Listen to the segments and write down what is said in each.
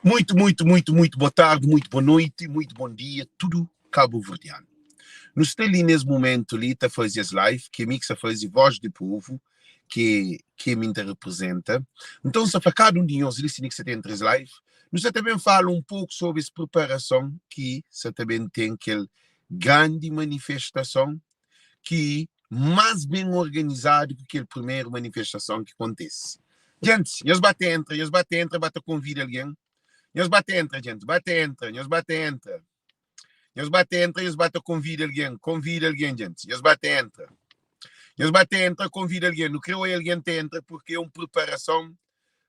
Muito, muito, muito, muito boa tarde, muito boa noite, muito bom dia, tudo cabo-verdiano. Nu sta li nes momento li ta faze es live, ki é mi ki sta faze, Voz di Povo, ki ki é mi ta representa. Nton, sta fla kada un di nhos li, si ki sta ta entra es live, nu sta ta ben fala un pouco sobre es preparason ki sta ta ben ten kel grandi manifestason ki más ben organizadu ki kel primeru manifestason ki kontese. Gentis, nhos ba ta entra, nhos ba ta entra, ba ta konvida algen. Nhos ba ta entra, gentis, ba ta entra, nhos ba ta entra. Nhos ba ta entra, nhos ba ta konvida algen, konvida algen, gentis, nhos ba ta entra. Nhos ba ta entra, konvida algen. Nu kre oi algen ta entra porque é un preparason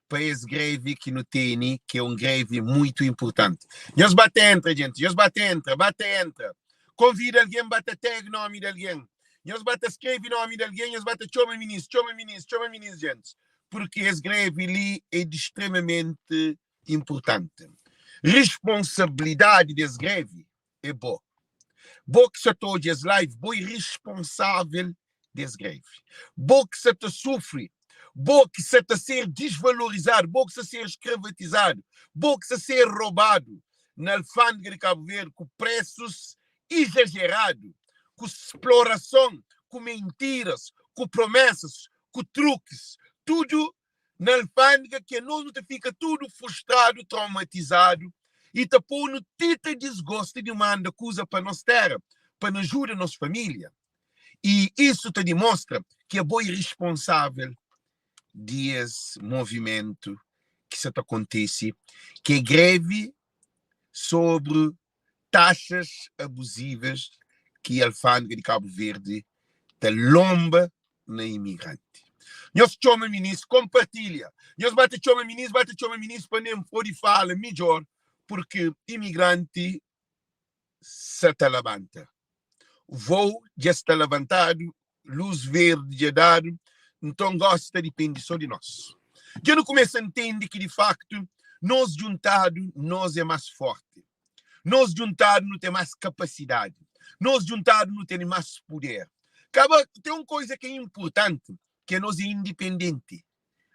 pa es greve ki nu tene, ki é un greve muito importante. Nhos ba ta entra, gente, nhos ba ta entra, ba ta entra. Konvida algen, ba ta tag nomi di algen. Nhos ba ta skrebe nomi di algen, nhos ba ta txoma minis, txoma minis, txoma minis, gente. Porque es greve li é di extremamente importante. Responsabilidade des greve é bo. Bo ki sa ta odja es live, bo é responsável des greve. Bo ki sa ta sufri, bo ki sa ta ser desvalorizadu, bo ki sa ser escravatizadu, bo ki sa ser robadu na alfândega di Cabo Verde ku presus izajeradu, ku splorason, ku mentiras, ku promesas, ku trukis, tudu na alfândega ki anos nu ta fika tudu frustradu, traumatizadu i ta pô-nu ti ta disgosta di manda kuza pa nos téra pa nu ajuda nos família. I isu ta dimostra ki abo é responsável di es movimentu ki sa ta kontise, ki é grevi sobri taxas abuzivas ki alfândega di Kabu Verdi ta lonba na imigranti. Nhos txoma minis, konpartilha. Nhos ba ta txoma minis, ba ta txoma minis pa nem pode fala midjor, porque imigranti sa ta labanta. Vou dja sta labantadu, luz verdi dja dadu, nton gosi ta dipende so di nos. Dja nu kumesa ntende ki di faktu nos djuntadu nos é más forti, nos djuntadu nu ten más kapasidadi, nos djuntadu nu tene más puder. Kaba ten un koza ki é inpurtanti, ki é nos é indipendenti.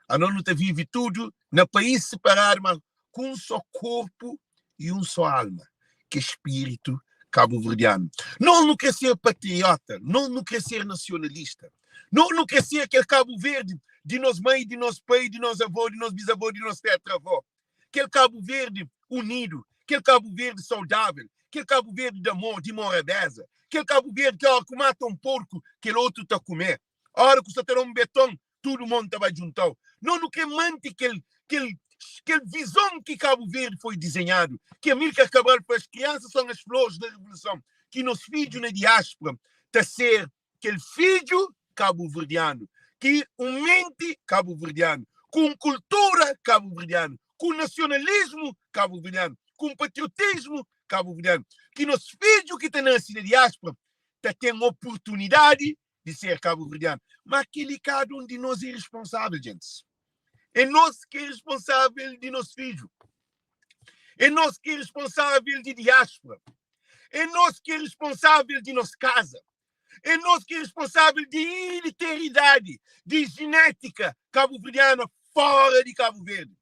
Anos nu ta vive tudu na país separadu, ma ku un só korpu i un só alma, ki é spiritu kabuverdianu. Nos nu kre ser patriota, nos nu kre ser nasionalista, nos nu kre ser kel Kabu Verdi di nos mai, di nos pai, di nos avó, di nos bizavó, di nos tetravó. Kel Kabu Verdi unidu, kel Kabu Verdi saudável, kel Kabu Verdi di amor, di morabeza, kel Kabu Verdi ki óra ku mata un porku, kel otu ta kume, óra ku sa ta da un beton, tudu mon ta ba djuntau. Nos nu kre manti kel kel kel vizon ki Kabu Verdi foi dizenhadu, ki Amílcar Cabral fla as crianças são as flores da revolução, ki nos fidju na diáspora ta ser kel fidju kabuverdianu, ki un menti kabuverdianu, ku un kultura kabuverdianu, ku un nasionalismu kabuverdianu, ku un patriotismu kabuverdianu, ki nos fidju ki ta nase na diáspora ta ten oportunidadi di ser kabuverdianu. Má kel-li kada un di nos é responsável, gentis. É nos ki é responsável di nos fidju. É nos ki é responsável di diáspora. É nos ki é responsável di nos kaza. É nos ki é responsável di iliteridadi, di jenétika kabuverdiana fora di Kabu Verdi.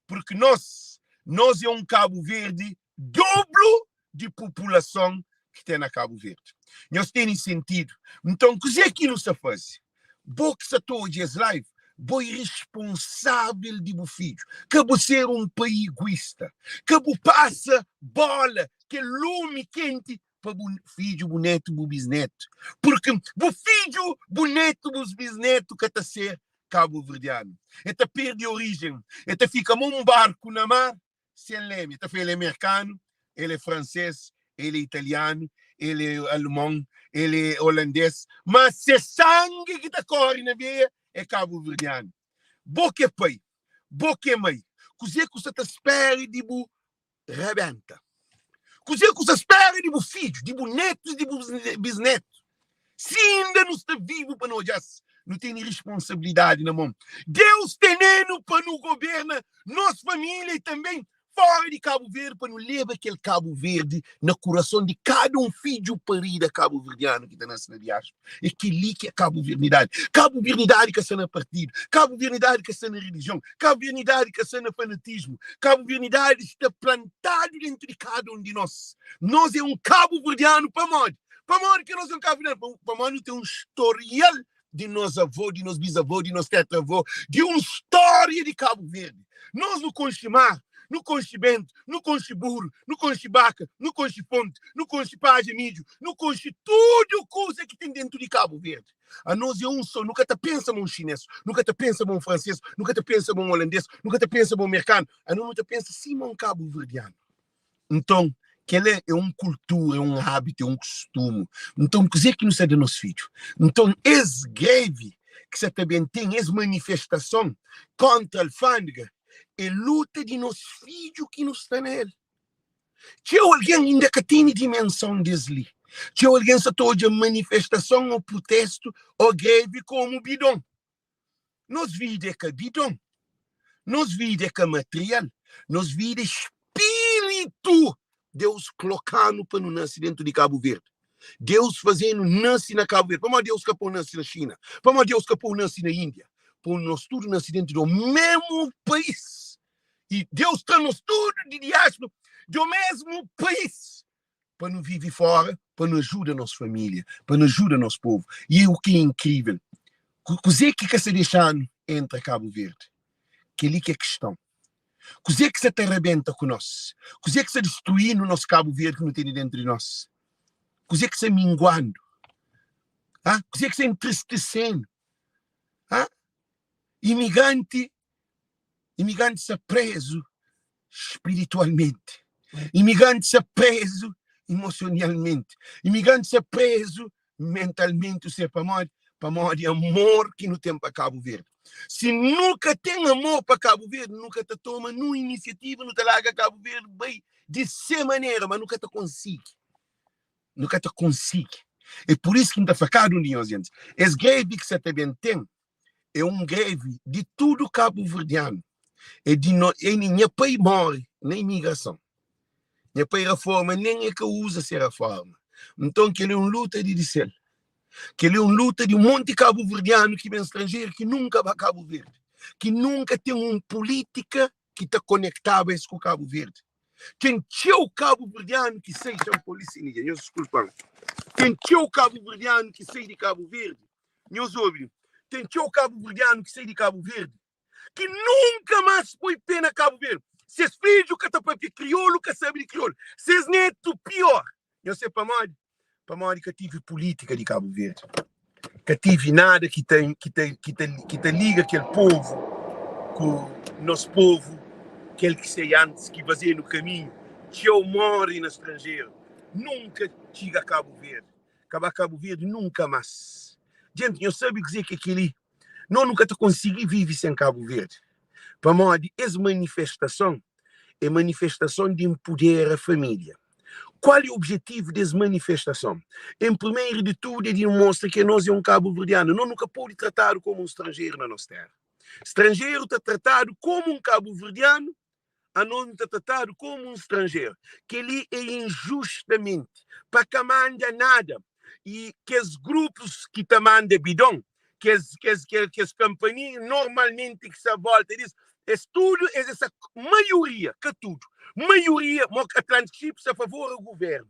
Porque nos, nos é un Kabu Verdi doblu di populason ki ten na Kabu Verdi. Nhos tene sentidu? Nton, kuzê ki nu sta faze? Bo ki sta ta odja es live, bo é responsável di bu fidju. Ka bu ser un pai iguista. Ka bu pasa bola, kel lumi kenti pa bu fidju, bu netu, bu bisnetu. Purki bu fidju, bu netu, bus bisnetu ka ta ser kabuverdianu. E ta perde orijen, e ta fika ma un barku na mar sen lemi. E ta fla el é merkanu, el é fransês, el é italianu, el é alemon, el é olandês, ma se sangi ki ta kóre na veia é kabuverdianu. Bo ki é pai, bo ki é mai, kuzê ku sta ta spera di bu rabenta? Kuzê ku sta spera di bu fidju, di bu netus, di bu bisnetu? Si inda nu sta vivu pa nu odja-s, nu tene responsabilidadi na mon. Deus tene-nu pa nu goberna nos família i tanbê. fora di Kabu Verdi pa nu leba kel Kabu Verdi na kurason di kada un fidju parida kabuverdianu ki ta nase na diáspora. É kel-li ki é kabuvernidadi. Kabuvernidadi ka sta na partidu, kabuvernidadi ka sta na relijion, kabuvernidadi ka sta na fanatismu. Kabuvernidadi sta plantadu dentu di kada un di nos. Nos é un kabuverdianu pamodi? Pamodi ki nos é un kabuverdianu? Pamodi nu ten un storial di nos avô, di nos bisavô, di nos tetravô, di un stória di Kabu Verdi. Nos nu konxe mar, nu konxe bentu, nu konxe buru, nu konxe baka, nu konxe fonti, nu konxe padja midju, nu konxe tudu kuza ki ten dentu di Kabu Verdi. Anos é un sô, nu ka ta pensa ma un xinês, nu ka ta pensa ma un fransês, nu ka ta pensa ma un olandês, nu ka ta pensa ma un merkanu, anos nu ta pensa sima un kabuverdianu. Nton, kel-la é un kultura, é un ábitu, é un kustumu. Nton, kuzê ki nu sta da nos fidju? Nton, es grevi ki sa ta ben ten, es manifestason kóntra alfândega, é luta di nos fidju ki nu sta na el. Txeu algen inda ka tene dimenson des li. Txeu algen sa ta odja manifestason ô prutestu ô grevi komu bidon. Nos vida é ka bidon, nos vida é ka material, nos vida é spiritu. Deus kloka-nu pa nu nase dentu di Kabu Verdi. Deus faze-nu nase na Kabu Verdi. Pamodi Deus ka pô-u nase na Xina? Pamodi Deus ka pô-u nase na Índia? Pô nos tudu nase dentu di un mésmu país. I Deus tra nos tudu di diáspora di un mésmu país pa nu vive fóra, pa nu ajuda nos família, pa nu ajuda nos povu. I u ki é inkrível, kuzê ki ka sta dexa-nu entra Kabu Verdi? Kel-li ki é kiston. Kuzê ki sta ta rabenta ku nos? Kuzê ki sta distruindu nos Kabu Verdi ki nu tene déntu di nos? Kuzê ki sta minguandu? Ha? Kuzê ki sta entristesenu? Ha? Imigranti Imigranti sta prezu spiritualmenti, imigranti sta prezu emosionalmenti, imigranti sta prezu mentalmenti. Usê pamodi? Pamodi amor ki nu ten pa Kabu Verdi. Si nu ka ten amor pa Kabu Verdi, nu ka ta toma nun inisiativa, nu ta larga Kabu Verdi bai di se manera, ma nu ka ta konsigi. Nu ka ta konsigi. É pur isu ki N ta fla kada un di nhos djentis, es grevi ki sa ta ben ten, é un grevi di tudu kabuverdianu é di no é nha pai morre na imigrason nha pai raforma nen é ka uza se raforma nton kel é un luta di disel kel é un luta di un monti kabuverdianu ki ben stranjeru ki nunka ba Kabu Verdi ki nunka ten un pulítika ki ta konektaba es ku Kabu Verdi ten txeu kabuverdianu ki sai txan polisi ni dja nhos diskulpan ten txeu kabuverdianu ki sai di Kabu Verdi Nhos obi, ten txeu kabuverdianu ki sai di Kabu Verdi ki nunka más poi pé na Kabu Verdi. Ses fidju ka ta papia kriolu, ka sabe di kriolu. Ses netu, pior. Nhos sabe pamodi? Pamodi ka tive pulítika di Kabu Verdi. Ka tive nada ki ta, ki ta, ki ta, ki ta liga kel povu ku nos povu, kel ki sai antis, ki faze-nu kaminhu. Txeu móre na stranjeru, nunka txiga Kabu Verdi. Ka ba Kabu Verdi nunka más. Djenti, nhos sabe kuzê ki é kel-li? Nos nu ka ta konsigi vive sen Kabu Verdi, pamodi es manifestason é manifestason di npudera família. Kual é objetivu des manifestason? En primeru di tudu é di mostra ki anos é un kabuverdianu. Nos nu ka pode tratadu komu un stranjeru na nos téra. Stranjeru ta tratadu komu un kabuverdianu anos nu ta tratadu komu un stranjeru. Kel-li é injustamenti, pa ka manda nada. I kes grupus ki ta manda bidon, kes, kes, kes, kes kanpania normalmenti ki sta volta dis, es tudu, es esa maioria, ka tudu, maioria, mo Atlantic Ships a favor a guvernu.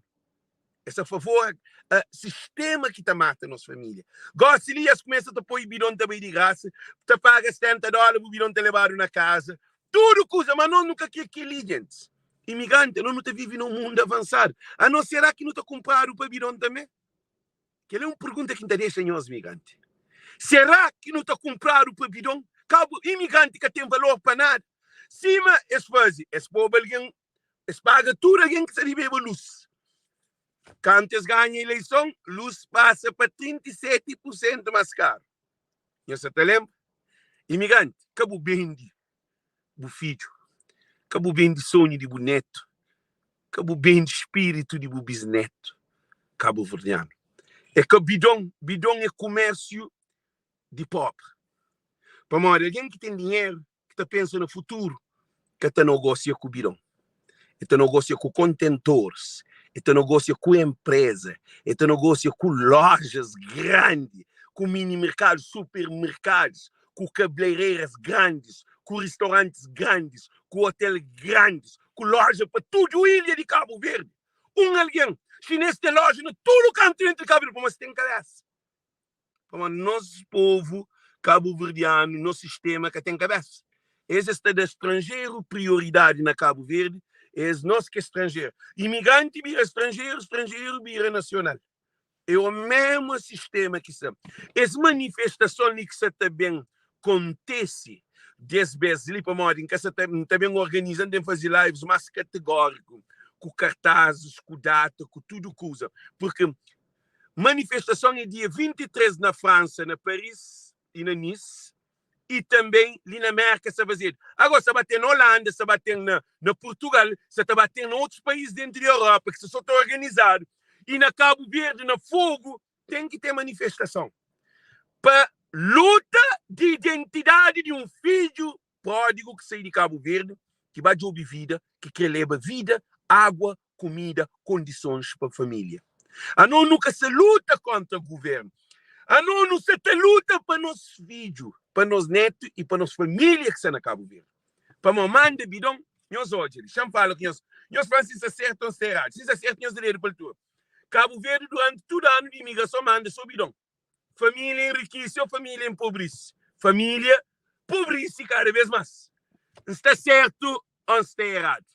Es a favor a sistema ki ta mata nos família. Gosi li es kumesa ta poi bidon ta bai di grasa, ta paga 70 dóla bu bidon ta lebadu na kaza, tudu kuza, ma nos nu ka kre kel-li, gentis. Imigranti, anos nu ta vive na un mundu avansadu. Anos será ki nu ta kunpradu pa bidon tanbe? Kel-li é un pergunta ki N ta dexa nhos, imigranti. Será ki nu ta kunpradu pa bidon? Kabu, imigranti ka ten valor pa nada. Sima es faze, es poba algen Es paga tudu algen ki sa dibeba lus. Kantu es ganha ileison, lus pasa pa 37 pur sentu más karu. Nhos sa ta lenbra? Imigranti, ka bu bende bu fidju, ka bu bende sonhu di bu netu, ka bu bende spiritu di bu bisnetu kabuverdianu. É ka bidon, bidon é kumérsiu di pobri. Pamodi algen ki ten dinheru, ki ta pensa na futuru, ka ta nogosia ku bidon. E ta nogôsia ku kontentoris, e ta nogôsia ku enpreza, e ta nogôsia ku lojas grandi, ku mini merkadus, supermerkadus, ku kableireiras grandis, ku restaurantis grandis, ku otel grandis, ku loja pa tudu ilha di Kabu Verdi. Un algen xinês ten loja na tudu kantu dentru di Kabu Verdi, pamodi es ten kabesa. Pamodi nos povu kabuverdianu, nos sistema ka ten kabesa. Es es ta da stranjeru prioridadi na Kabu Verdi, es nos ki é stranjeru. Imigranti bira stranjeru, stranjeru bira nasional. É o mesmu sistema ki sta. Es manifestason li ki sa ta ben kontese des bes li, pamodi N ka sa ta, N ta ben organiza, N ten faze lives más kategóriku, ku kartazis, ku data, ku tudu kuza. Purki Manifestason é dia 23 na Fransa, na Paris y na Nice, y tanbê li na Merka sta fazedu. Agora sta ba ten na Holanda, sta ba ten na na Portugal, sta ta ba ten na otus país dentu di Europa ki sta so ta organizadu y na Kabu Verdi, na Fogo, ten ki ten manifestason pa luta di identidadi di un fidju pródigu ki sai di Kabu Verdi, ki ba djobe vida, ki kre leba vida, agua, kumida, kondisons pa família. Anos nu ka sa luta kontra guvernu. Anos nu sa ta luta pa nos fidju, pa nos netu i pa nos família ki sta na Kabu Verdi. Pamodi manda bidon, nhos odja li, xa-m fala ku nhos, nhos fla-m si sta sertu o sta eradu. Si sta sertu, nhos da dedu pa altura. Kabu Verdi duranti tudu anu di imigrason manda so bidon. Família enrikise ô família enpobrisi? Família pobrisi kada bês más. N sta sertu ô N sta eradu?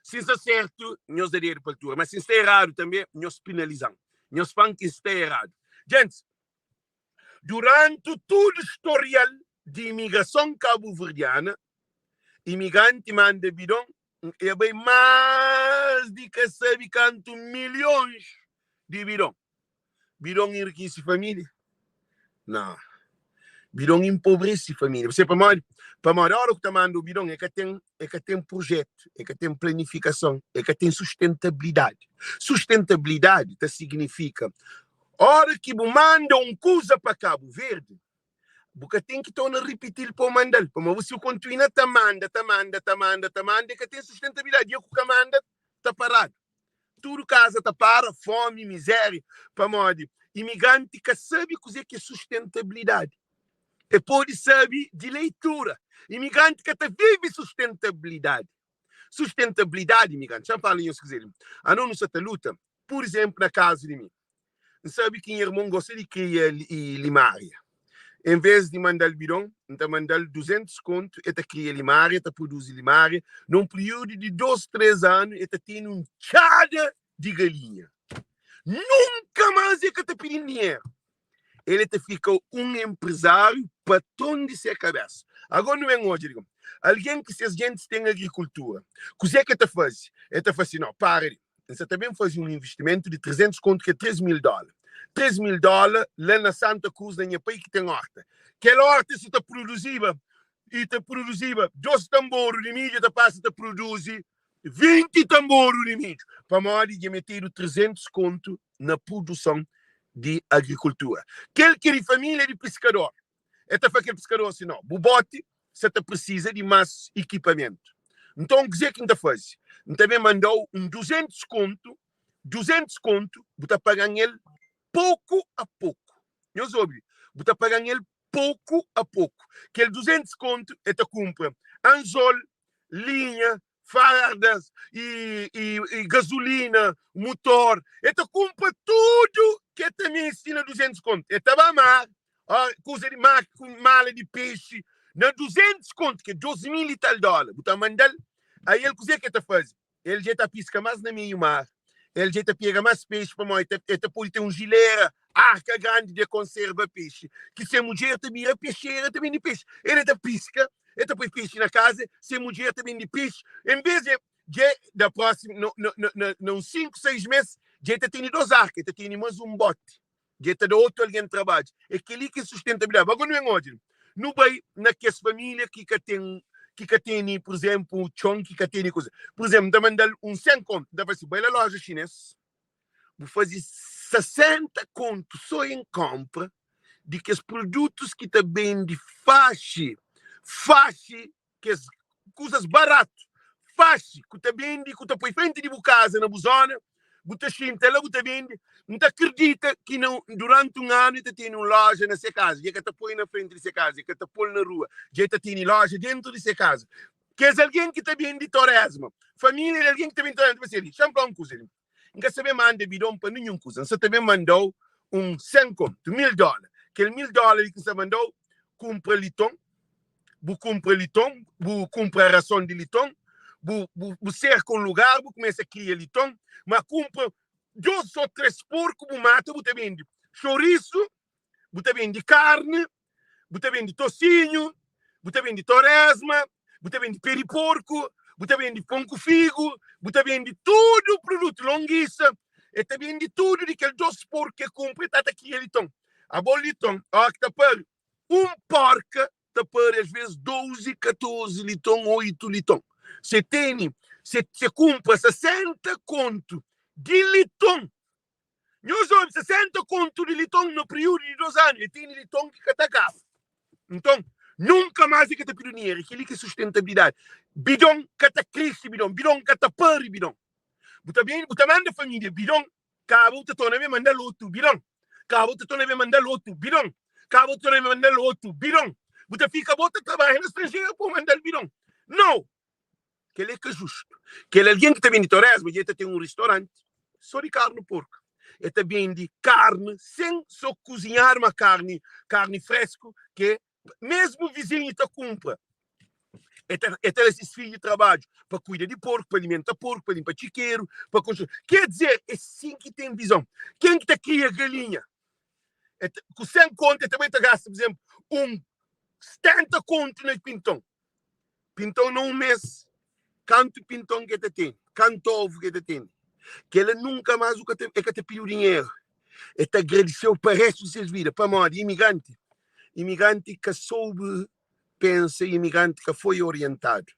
Si N sta sertu, nhos da dedu pa altura, má si N sta eradu tanbê, nhos penaliza-m. Nhos fla-m ki N sta eradu. Gentis, duranti tudu storial di imigrason kabuverdiana, imigranti manda bidon, e bai más di ka sabe kantu milhons di bidon. Bidon enrikise família? Nau. Bidon enpobrese família. Bu sabe pamodi? Pamodi óra ku ta manda un bidon, e ka ten, e ka ten prujétu, e ka ten planifikason, e ka ten sustentabilidadi. Sustentabilidadi ta signifika óra ki bu manda un kuza pa Kabu Verdi, bu ka ten ki torna ripiti-l pa bu manda-l. Pamodi si bu kontinua ta manda, ta manda, ta manda, ta manda, e ka ten sustentabilidadi. Dia ku ka manda, ta paradu. Tudu kaza ta para, fómi, mizéria, pamodi imigranti ka sabe kuzê ki é sustentabilidadi. E pode sabe di leitura. Imigranti ka ta vive sustentabilidadi. Sustentabilidadi, imigranti, xa-m fala nhos kuzê li. Anos nu sa ta luta, pur izénplu, na kazu di mi, N sabe ki nha irmon gosta di kria limária. En vês di manda-l bidon, N ta manda-l 200 kontu, el ta kria limária, ta produzi limária. Na un períodu di dôs, três anu, el ta tene un txada di galinha. Nunka más el ka ta pidi-m dinheru. El ta fika un enprezáriu, patron di se kabésa. Agora nu ben odja di kuma algen ki ses gentis ten agrikultura, kuzê ki el ta faze? El ta fla si, Nau, para di. N sa ta ben faze un investimentu di 300 kontu ki é 3 mil dóla. 3 mil dóla la na Santa Cruz na nha pai ki ten horta. Kel horta si ta produziba i ta produziba 2 tanboru di midju ta pasa ta produzi 20 tanboru di midju pamodi dja metedu 300 kontu na produson di agrikultura. Kel ki é di família di piskador El ta fla kel piskador si, No, bu boti sa ta prisiza di más ikipamentu. Nton, kuzê ki N ta faze? N ta ben manda-u un duzentus kontu, duzentus kontu, bu ta paga-m el poku a poku. Nhos obi, bu ta paga-m el poku a poku. Kel duzentus kontu, el ta kunpra anzol, linha, fardas i, i, i gasolina, motor, e ta kunpra tudu ke ta mesti na 200 kontu. E ta ba mar, ó, kuza di mar, ku mala di pexi, na 200 kontu, ke 2000 i tal dóla, bu ta manda-l, aí el kuze ke ta faze? El dja ta piska más na meiu mar, el dja ta pega más pexi, pamodi el ta, el ta pode ten un jilera, arka grandi de konserva pexi, ki se mudjer ta bira pexera, ta bende pexi. El ta piska, el ta poi pexi na kaza, se mudjer ta bende pexi. En vez de dje da próximo, no, no, no, na, na uns 5, 6 mês, dje ta tene dos arka, el ta tene más un bote. Dje ta da otu algen trabadju. É kel-li ki é sustentabilidadi. Agora nu ben odja, nu bai na kes família ki ka ten ki ka tene, pur izénplu, txon, ki ka tene kuza. Pur izénplu, N ta manda-l un 100 kontu, N ta fla si, bai la loja xinês, bu faze 60 kontu sô en konpra di kes produtus ki ta bende faxi, faxi, kes kuzas baratu. Faxi ku ta bende, ku ta poi frenti di bu kaza na bu zona, bu ta xinta la bu ta bende. N ta kridita ki na duranti un anu e ta tene un loja na se kaza, dja e ka ta poi na frenti di se kaza, e ka ta pol na rua, dja e ta tene loja dentu di se kaza. Kes algen ki ta bende toresma, familia di algen ki ta bende toresma, ta fla si, Xa-m fla un kuza li, N ka sa ben manda bidon pa ninhun kuza, N sa ta ben manda-u un 100 kontu, 1000 dóla. Kel 1000 dóla li ki N sa manda-u, kunpra liton, bu kunpra liton, bu kunpra rason di liton, bu, bu, bu serka un lugar, bu kumesa kria liton, ma kunpra dos o tres porku, bu mata, bu ta bende xorisu, bu ta bende karni, bu ta bende tosinhu, bu ta bende toresma, bu ta bende pé di porku, bu ta bende pon ku figu, bu ta bende tudu produtu, longisa, e ta bende tudu di kel dos porku ki e kunpra, e ta ta kria liton. Abo liton, óra ki ta pari, un porka ta pari as ves 12, 14 liton, 8 liton. Se tene, se, se kunpra 60 kontu di liton, Nhos obi, 60 kontu di liton na periudu di 2 anu, e tene liton ki ka ta kaba. Nton, nunka mas e ka ta pidi dinheru. Kel-li ki é sustentabilidadi. Bidon ka ta krese bidon, bidon ka ta pari bidon. Bu ta bende, bu ta manda família bidon, kaba bu ta torna ben manda-l otu bidon, kaba bu ta torna ben manda-l otu bidon, kaba bu ta torna ben manda-l otu bidon. Bu ta fika bo ta trabadja na stranjeru pa bu manda-l bidon. Nau! Kel-li é ka justu. Kel algen ki ta bende toresma dja el ta ten un ristoranti sô di karni porku. El ta bende karni sen sô kuzinhadu, ma karni karni fresku ki mésmu vizinhu ta kunpra. El ta el ta da ses fidju trabadju pa kuida di porku, pa alimenta porku, pa linpa txikeru, pa konstrui. Ker dizer, é sin ki ten vizon. Ken ki ta kria galinha? El ta ku 100 kontu el ta bai ta gasta, pur izénplu, un 70 kontu na pinton. Pinton na un mes, kantu pinton ke ta tene? Kantu ovu ke ta tene? Kela nunka mas u ka ta, e ka ta pidiu dinheru. E ta agradeseu pa restu di ses vida. Pamodi imigranti, imigranti ka soube pensa, imigranti ka foi orientadu.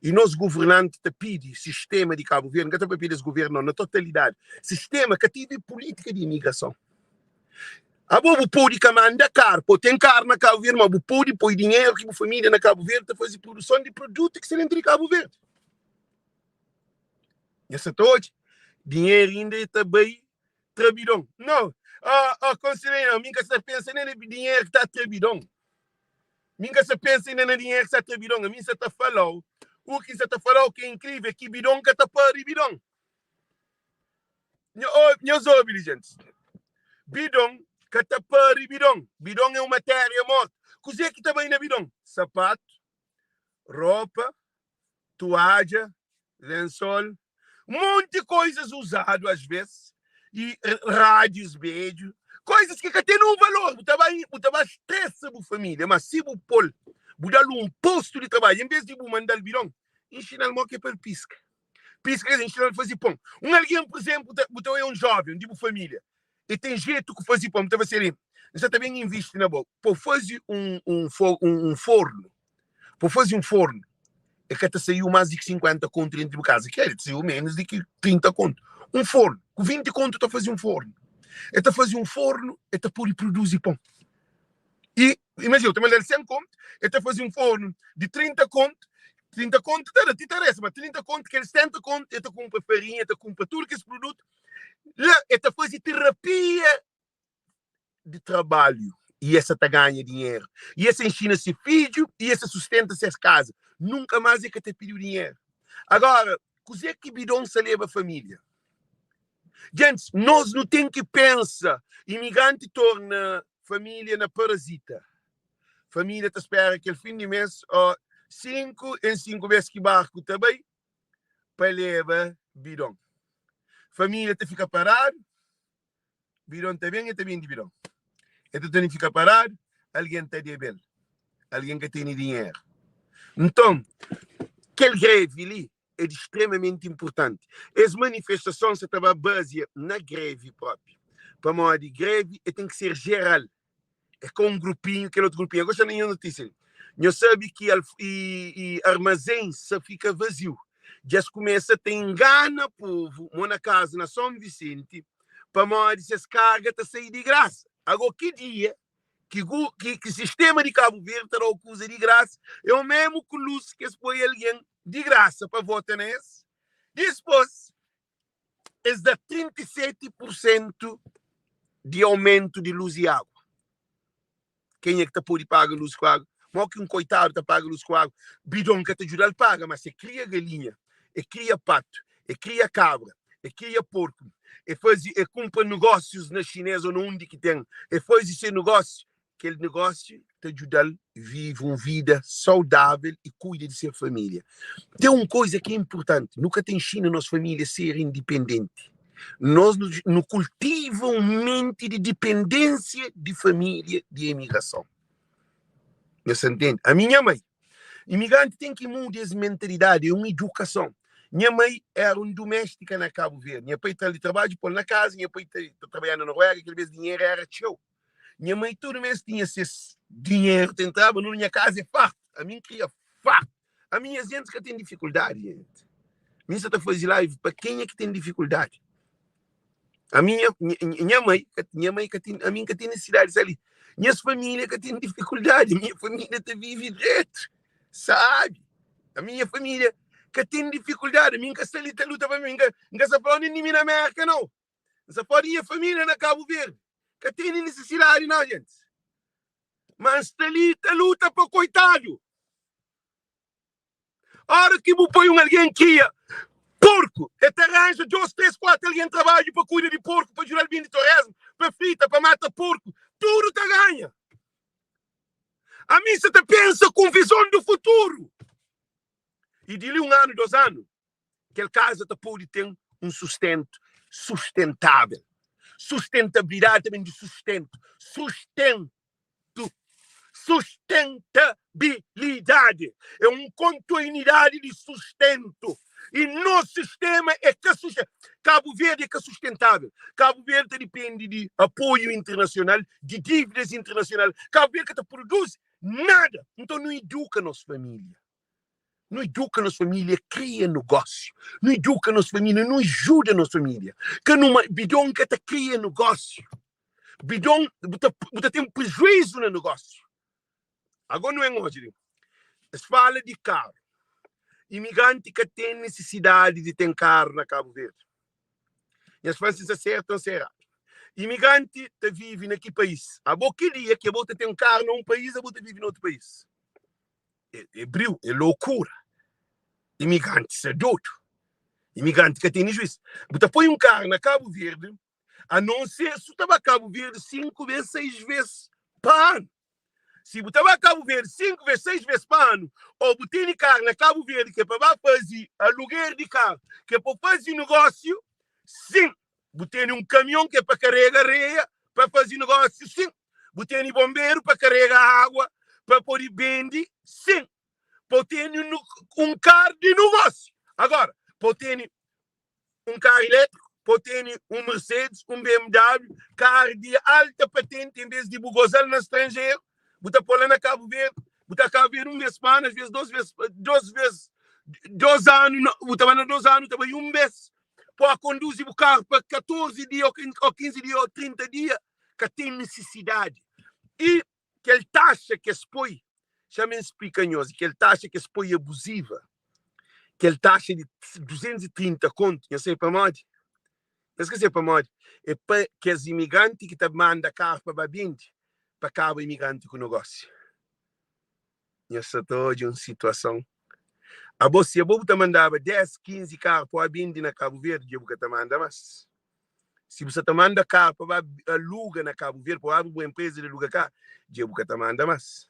I nos governanti ta pidi sistema di Kabu Verdi, N ka ta papia des governu nau, na totalidadi, sistema ka tive politika di imigrason. Abo bu pode ka manda kar, po ten kar na Kabu Verdi, ma bu pode poi dinheru ki bu família na Kabu Verdi ta faze produson di produtu ki sta dentru di Kabu Verdi. Nha sa ta odja, dinheru inda e ta bai tra bidon. No, oh, oh, konselheru, mi ka sta pensa nem na dinheru ki ta tra bidon. Mi ka sta pensa inda na dinheru ki sta tra bidon. Ami sa ta falau, u ki sa ta falau ki é inkrivel, ki bidon ka ta pari bidon. Nhos obi li, gentis. Bidon ka ta pari bidon. Bidon é un matéria mortu. Kuzê ki ta bai na bidon? Sapatu, ropa, tuadja, lensol, monti koizas uzadu asvês, i rádius bedju, koizas ki ka ten un valor. Bu ta bai, bu ta bai stresa bu família, má si bu pô-l, bu da-l un postu di trabadju, envês di bu manda-l bidon, inxina-l mô ki é pa el piska. Piska, quer dizer, inxina-l faze pon. Un algen, pur izénplu, ta, bu ta oia un jóven di bu família, e ten jetu ku faze pon, bu ta fla si, N sta ta ben invisti na bo, pa bu faze un, un, un, un fornu, pa bu faze un fornu, e ka ta saiu más di ki 50 kontu dentru di bu kaza, kel, ta saiu ménus di ki 30 kontu. Un fornu, ku 20 kontu ta faze un fornu. E ta faze un fornu, e ta pode produzi pon. I, imajina, bu ta manda-l 100 kontu, el ta faze un fornu di 30 kontu, 30 kontu ta da ti ta resta, ma 30 kontu, kel 70 kontu, el ta kunpra farinha, el ta kunpra tudu kes produtu, la el ta faze terapia di trabalhu i el sa ta ganha dinheru, i el sa inxina se fidju i el sa sustenta ses kaza, nunka más el ka ta pidi dinheru. Agora, kuzê ki bidon sa leba família? Gentis, nos nu ten ki pensa, imigranti torna família na parazita. Família ta spera kel fin di mês ó 5 en 5 bês ki barku ta bai pa leba bidon. Família ta fika paradu, bidon ta ben, e ta bende bidon. E ta torna fika paradu, algen ta debe-l, algen ka tene dinheru. Nton, kel grevi li é di stremamenti inpurtanti. Es manifestason sa ta ba bazia na grevi propi, pamodi grevi e ten ki ser jeral, é ka un grupinhu, kel otu grupinhu. Gosta na nha notisia li, nhos sabe ki i armazens sa fika vaziu, dja es kumesa ta ingana povu mo na kazu na Son Visenti, pamodi ses karga ta sai di grasa. Ago ki dia ki ki sistema di Kabu Verdi ta da-u kuza di grasa, é o memu ku lus ki es poi algen. di grasa pa vota na es, dispôs es da 37 pur sentu di aumentu di lus i agu. Kenha ki ta pode paga lus ku agu? Mó ki un koitadu ta paga lus ku agu? Bidon ka ta djuda-l paga, ma si e kria galinha, e kria patu, e kria kabra, e kria porku, e faze, e kunpra nogósius na xinês ô na undi ki ten, e faze se nogósiu, kel nogósiu ta djuda-l vive un vida saudável i kuida di se família. Ten un koza ki é inportanti, nu ka ta inxina nos família ser indipendenti. Nos nu kultiva un menti di dipendénsia di família di emigrason. Nhos ta ntende? Ami nha mai, imigranti ten ki muda es mentalidadi, é un idukason. Nha mai éra un duméstika na Kabu Verdi. Nha pai tra-l di trabadju, pô-l na kaza, nha pai ta trabadjaba na Noruega, kel bês dinheru éra txeu. Nha mai tudu mês tinha ses dinheru ta entraba nu nha kaza é fartu. Ami N kria fartu. Ami nhas gentis ka ten difikuldadi, gente. Mi sa ta faze live pa kenha ki ten difikuldadi. Ami nha, nha mai, nha mai ka ten, ami N ka ten nisisidadi di sta li. Nhas família ka ten difikuldadi, minha família ta vive dretu, sabi. Ami nha família ka ten difikuldadi, ami N ka sta li ta luta pa mi, N ka, N ka sta fala nen di mi na Merka, nau. N sa fala di nha família na Kabu Verdi. Ka tene nisisidadi nau, gentis. Ma N sta li ta luta pa koitadu. Ora ki bu poi un algen kria porku, e ta ranja dos, tres, kuatu algen trabadju pa kuida di porku, pa djuda-l bindi toresmu, pa frita, pa mata porku, tudu ta ganha. Ami sa ta pensa ku un vizon di futuru. I di li un anu, dos anu, kel kaza ta pode ten un sustentu sustentável. Sustentabilidadi ta ben di sustentu. Sustentu. Sustentabilidadi é un kontinuidadi di sustentu. I nos sistema é ka sustentável. Kabu Verdi é ka sustentável. Kabu Verdi ta dipende di apoiu internasional, di dívidas internasional. Kabu Verdi ka ta produzi nada. Nton nu iduka nos família. Nu iduka nos família kria nogósiu. Nu iduka nos família, nu ajuda nos família. Ka nu bidon ka ta kria nogósiu. Bidon, bu ta, bu ta ten prejuízu na nogósiu. Agora nu en odja li. Es fala di karu. Imigranti ka ten nisisidadi di ten karu na Kabu Verdi. Nhas fla si sta sertu ou sta eradu. Imigranti ta vive na ki país? Abo ki dia ki abo ta ten karu na un país, abo ta vive na otu país. É briu, é lokura. Imigranti sta dodu. Imigranti ka tene juiz. Bu ta poi un karu na Kabu Verdi, a non ser su ta ba Kabu Verdi 5 ves, 6 ves pa anu. Si bu ta ba Kabu Verdi 5 ves, 6 ves pa anu, o bu tene karu na Kabu Verdi ki é pa ba faze aluguer di karu, ki é pa faze negósiu, sin. Bu tene un kamion ki é pa karega areia pa faze negósiu, sin. Bu tene bonberu pa karega água pa pode bende, sin. Pa bu tene un karu di negósiu. Agora, pa bu tene un karu elétriku, pa bu tene un Mercedes, un BMW, karu di alta patenti, en vez di bu goza-l na stranjeru, bu ta pô-l la na Kabu Verdi, bu ta Kabu Verdi un vez pa anu, asvês dos vez, dos vez, dos anu, bu ta ba na dos anu, ta bai un vez. Pa konduzi bu karu pa 14 dia, ô 15 dia, ô 30 dia, ka ten nisisidadi. I kel taxa ki es poi, xa-m N splika nhos, kel taxa ki es poi abuziva, kel taxa di 230 kontu, nhos sabe pamodi? Nhos ka sabe pamodi? É pa kes imigranti ki ta manda karu pa ba bende, pa kaba imigranti ku nogósiu. Nhos sa ta odja un situason. Abo, si abo bu ta mandaba 10, 15 karu pa ba bende na Kabu Verdi, dja bu ka ta manda mas. Si bu sa ta manda karu pa ba aluga na Kabu Verdi, pa bu abri bu enpreza di aluga karu, dja bu ka ta manda mas.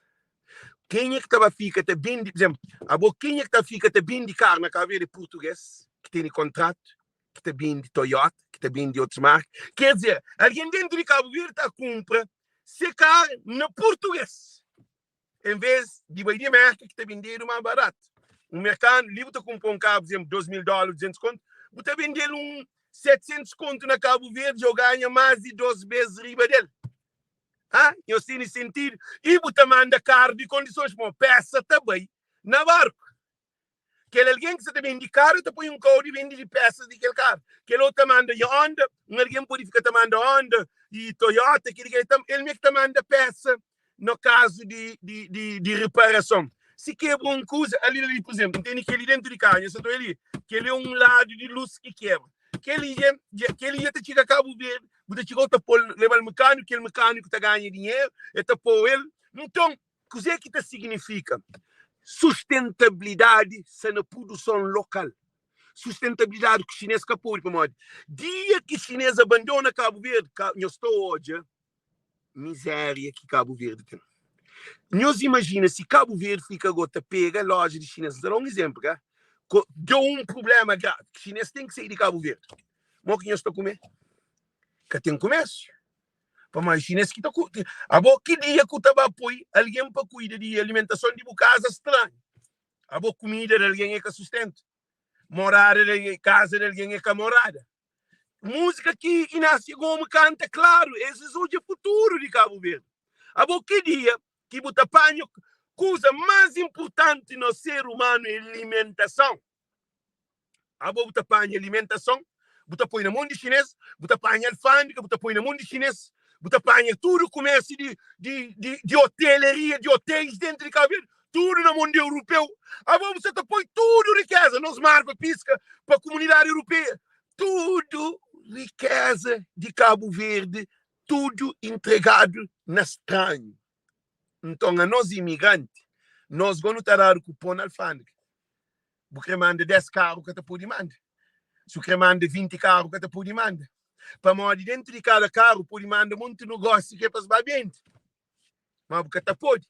Kenha ki ta ba fika ta bende, por exemplo, abo kenha ki ta fika ta bende karu na Kabu Verdi é purtuges ki tene kontratu, ki ta bende Toyota, ki ta bende otus marka. Ker dizer, algen dentu di Kabu Verdi ta kunpra se karu na purtuges. En vez di bai di Merka ki ta bendedu más baratu. Un merkanu li bu ta kunpra un karu, pur izénplu, 2000 dóla, 200 kontu, bu ta bende-l un 700 kontu na Kabu Verdi, dja bu ganha más di dos bês riba del. Ha? Nhos tene sentidu? I bu ta manda karu di kondisons, pamodi pésa ta bai na barku. Kel algen ki sa ta bende karu ta poi un kau di bende di pesas di kel karu. Kel otu ta manda Honda, un algen pode fika ta manda Honda i Toyota, kel ki el me ki ta manda pesa no kazu di, di, di, di reparason. Si kebra un kuza, ali ali, pur izénplu, N tene kel-li déntu di kaza, nha sa ta odja li, kel-li é un ladu di lus ki kebra. Kel-li dja, dja, kel-li dja ta txiga Kabu Verdi, bu ta txiga u ta pô-l, leba-l mekániku, kel mekániku ta ganha dinheru, el ta pô-el. Nton, kuzê ki ta signifika? Sustentabilidadi sta na produson lokal. Sustentabilidadi ku xinês ka pode, pamodi dia ki xinês abandona Kabu Verdi, ka, nhos ta odja mizéria ki Kabu Verdi ten. Nhos imajina si Kabu Verdi fika go ta pega loja di xinês. N ta da un izénplu, ka? Ko, deu un prubléma gravi, ki xinês ten ki sai di Kabu Verdi. Mo ki nhos ta kume? Ka ten kumérsiu. Pamodi xinês ki ta ku, abo ki dia ku ta ba poi algen pa kuida di alimentason di bu kaza stranhu? Abo kumida di algen é ka sustentu? Morada di algen, kaza di algen é ka morada? Múzika ki Inácio Gomes kanta, klaru, es es odja futuru di Kabu Verdi. Abo ki dia ki bu ta panha kuza más inpurtanti nos ser umanu é limentason. Abo bu ta panha alimentason, bu ta poi na mon di xinês, bu ta panha alfândega, bu ta poi na mon di xinês, bu ta panha tudu kumérsiu di, di, di, di hotelaria, di hotéis dentu di Kabu Verdi, tudu na mon di eurupeu. Abo bu sa ta poi tudu rikéza, nos mar pa piska, pa kumunidadi europeia, tudu rikéza di Kabu Verdi, tudu intregadu na stranhu. Nton, anos imigranti, nos go nu ta dadu ku po na alfândega. Bu kre manda 10 karu ka ta pode manda. Si bu kre manda 20 karu ka ta pode manda. Pamodi dentu di kada karu pode manda monti nogósiu ki é pa es ba bende. Ma bu ka ta pode.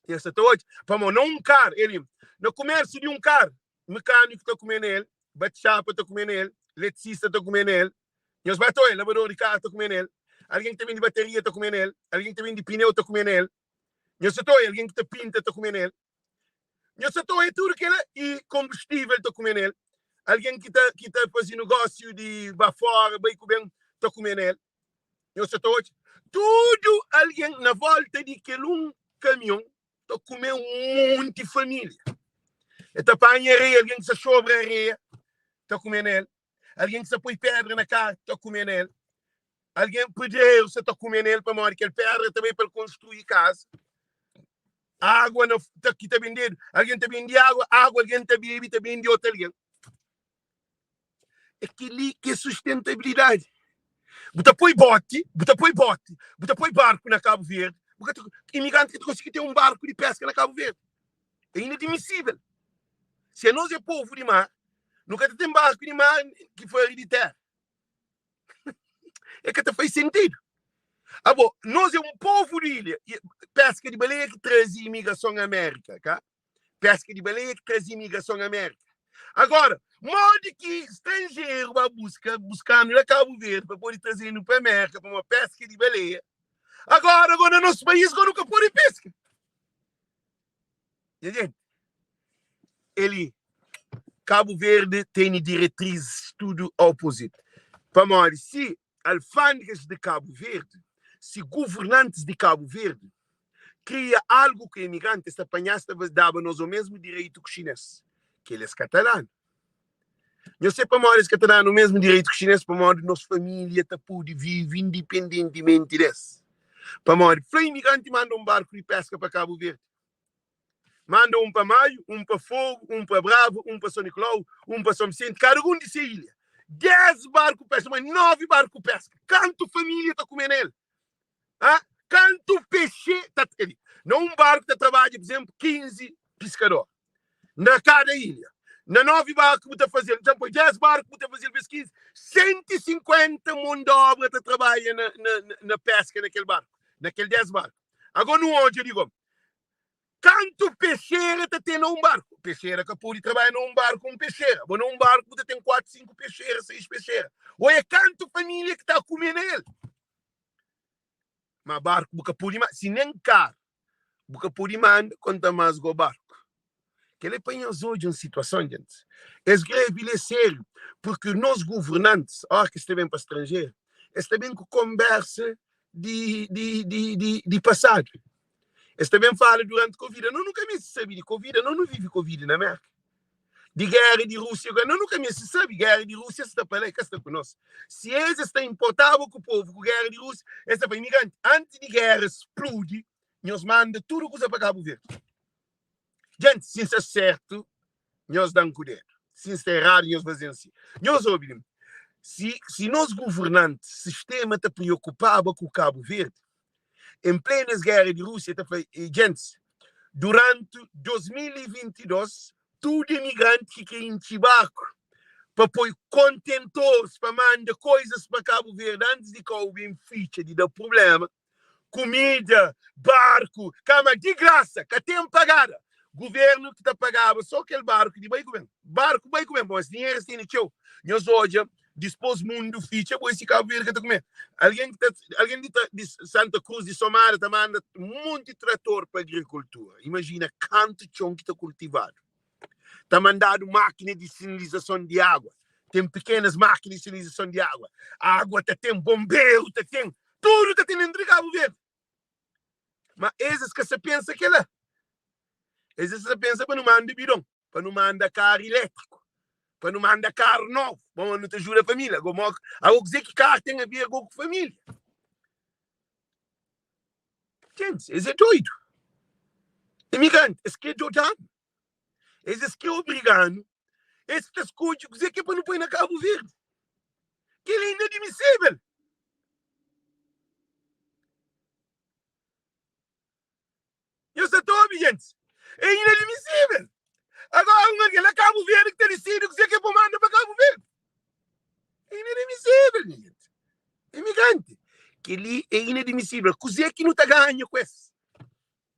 Nhos sa ta odja? Pamodi na un karu, eli, na kumérsiu di un karu, mekâniku ta kume na el, batxapa ta kume na el, letisista ta kume na el, nhos ba ta odja, labador di karu ta kume na el, algen ki ta bende bateria ta kume na el, algen ki ta bende pineu ta kume na el, nhos sa ta odja, algen ki ta pinta ta kume na el. Nhos sa ta oia tudu kela i konbustivel ta kume nel. Algen ki ta ki ta faze nogósiu di ba fora, bai ku ben, ta kume nel. Nhos sa ta odja tudu algen na volta di kel un kamion ta kume un monti família. E ta panha areia, algen ki sa sobra areia ta kume nel. Algen ki sa poi pedra na kar ta kume nel. Algen pedreru sa ta kume nel pamodi kel pedra ta bai pa el konstrui kaza. Água na, ta, ki ta bendedu, algen ta bende água, água algen ta bebe, ta bende otu algen. É kel-li ki é sustentabilidadi. Bu ta poi boti, bu ta poi boti, bu ta poi barku na Kabu Verdi, bu ka ta, imigranti ka ta konsigi ten un barku di peska na Kabu Verdi. É inadmisível. Si anos é povu di mar, nu ka ta ten barku di mar ki fari di tera. É ka ta faz sentidu. Abo, nos é un povu di ilha. E peska di baleia ki traze imigrason a Amérika, ka? Peska di baleia ki traze imigrason a Amérika. Agora, modi ki stranjeru ba buska, buskanu la Kabu Verdi pa pode trazenu pa Amérika pa uma peska di baleia. Agora, agora na nos país, agora nu ka pode peska. Nha gente, eli, Kabu Verdi tene diretrizes tudu opozit. Pamodi si alfândegas di Kabu Verdi, si governantis di Kabu Verdi kria algu ku emigranti, es ta panha-s ta daba nos o mesmu direitu ku xinês. Kel es ka ta da-nu. Nhos se pamodi es ka ta da-nu o mesmu direitu ku xinês? Pamodi nos família ta pode vive independentimenti des. Pamodi fla imigranti manda un barku di peska pa Kabu Verdi. Manda un pa Maio, un pa Fogo, un pa Brava, un pa São Nicolau, un pa São Vicente, kada un di se ilha. 10 barku pesca, mas 9 barku pesca. Kantu família ta kume nel? Ah, kantu pexe ta ali? Na un barku ta trabadja, por exemplo, 15 piscador. Na kada ilha. Na 9 barku bu ta fazel, já põe 10 barku bu ta fazel vezes 15, 150 mão de obra ta trabalha na, na, na pesca naquele barco, naquele 10 barco. Agora não odja, digo, Kantu pexera ta ten na un barku? Pexera ka pode trabadja na un barku un pexera. Bo na un barku bu ta ten 4, 5 pexera, 6 pexera. Oia kantu familia ki ta kume na el. Ma barku bu ka pode ma si nen karu bu ka pode manda konta mas go barku. Kel é pa nhos odja un situason, gentis. Es grevi li é sériu, purki nos governantis, óras ki es ta ben pa stranjeru, es ta ben ku konbersa di, di, di, di, di pasadu. Es ta ben fala duranti Covid. Nos nu ka meste sabe di Covid, nos nu vive Covid na Merka. Di géra di Rúsia, nos nu ka meste sabe. Géra di Rúsia sta pa la, e ka sta ku nos. Si es es ta inportaba ku povu ku géra di Rúsia, es ta fla, imigranti, antis di géra spludi, nhos manda tudu kuza pa Kabu Verdi. Djenti, si N sta sértu, nhos da-m ku dédu. Si N sta eradu, nhos faze-m si. Nhos obi li, si, si nos governantis, sistéma ta preokupaba ku Kabu Verdi, en plenu es géra di Rúsia, ta fla, djentis, duranti 2022, tudu emigranti ki kre intxi barku pa poi kontentoris pa manda koizas pa Kabu Verdi antis di kau ben fitxa di da prubléma, kumida, barku, kama di grasa, ka ten pagada. Guvernu ki ta pagaba so kel barku di bai ku ben. Barku bai ku ben, bon, es dinheru es tene txeu. Nhos odja, dispos mundu fitxa, bo esi Kabu Verdi ka ta kume. Algen ki ta, algen di ta, di Santa Cruz, di Somada ta manda monti trator pa agrikultura. Imajina kantu txon ki ta kultivadu. Ta mandadu mákina di sinalizason di água. Ten pekenas mákina di sinalizason di água. Água ta ten, bonberu ta ten, tudu ta ten dentru di Kabu Verdi. Ma es, es ka sa pensa kela. Es, es sa pensa pa nu manda bidon, pa nu manda karu ilétriku, pa nu manda karu novu. Bon, nu ta juda família. Ago, mo, ago kuzê ki karu ten a ver go ku família? Gente, es é doidu. Imigranti, es kre dodanu. Es es kre obriganu. Es ta skodje kuzê ki é pa nu poi na Kabu Verdi. Kel-li é inadmisível. Nhos ta ta obi, gentis? É inadmisível. Agora, un algen na Kabu Verdi ki ta disidi kuzê ki é pa manda pa Kabu Verdi. É inadmisível, nha gente. Imigranti. Kel-li é inadmisível. Kuzê ki nu ta ganha ku es?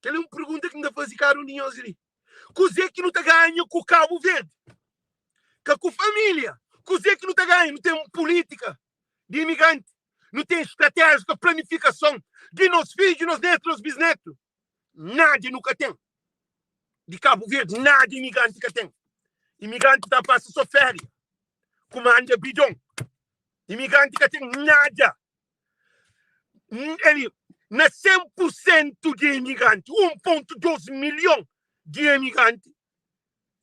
Kel-li é un pergunta ki N ta faze kada un di nhos li. Kuzê ki nu ta ganha ku Kabu Verdi? Ka ku família. Kuzê ki nu ta ganha? Nu ten pulítika di imigranti. Nu ten stratéjika, planifikason di nos fidju, nos netu, nos bisnetu. Nada nu ka ten. Di Kabu Verdi, nada imigranti ka ten. Imigranti ta pasa so féria, ku manda bidon. Imigranti ka ten nada. Eli, na 100% di imigranti, 1.2 milhon di imigranti,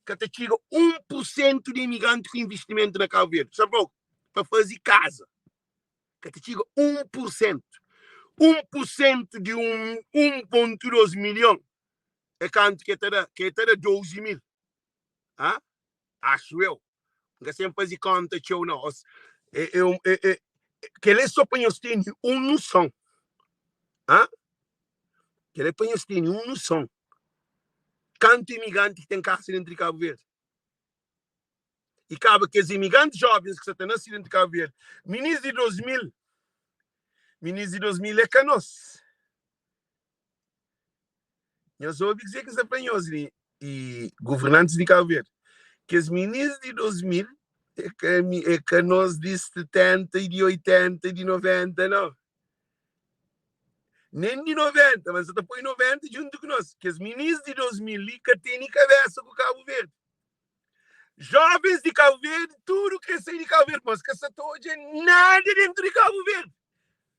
ka ta txiga 1% di imigranti ku investimentu na Kabu Verdi. Sabe pau? Pa faze kaza. Ka ta txiga 1%. 1% di 1.2 milhon é kantu ke ta da? Ke ta da 12 mil. Ha? Acho eu. N ka sen faze konta txeu nau. É, é, é, é, kel é só pa nhos tene un noson. Ha? Kel é pa nhos tene un noson. Kantu imigranti ki ten kasa dentru di Kabu Verdi? I kaba kes imigranti jovens ki sa ta nase dentru di Kabu Verdi. Minis di 2000, minis di 2000 é ka nos. Nhos obi kuzê ki N sta fla nhos li, i governantis di Kabu Verdi. Kes minis di 2000 é ka, é ka nos di 70 i di 80 i di 90, nau. Nen di 90, mas sa ta poi 90 djuntu ku nos. Kes minis di 2000 li ka tene kabesa ku Kabu Verdi. Jovens di Kabu Verdi, tudu kre sai di Kabu Verdi, mas ka sa ta odja nada dentu di Kabu Verdi.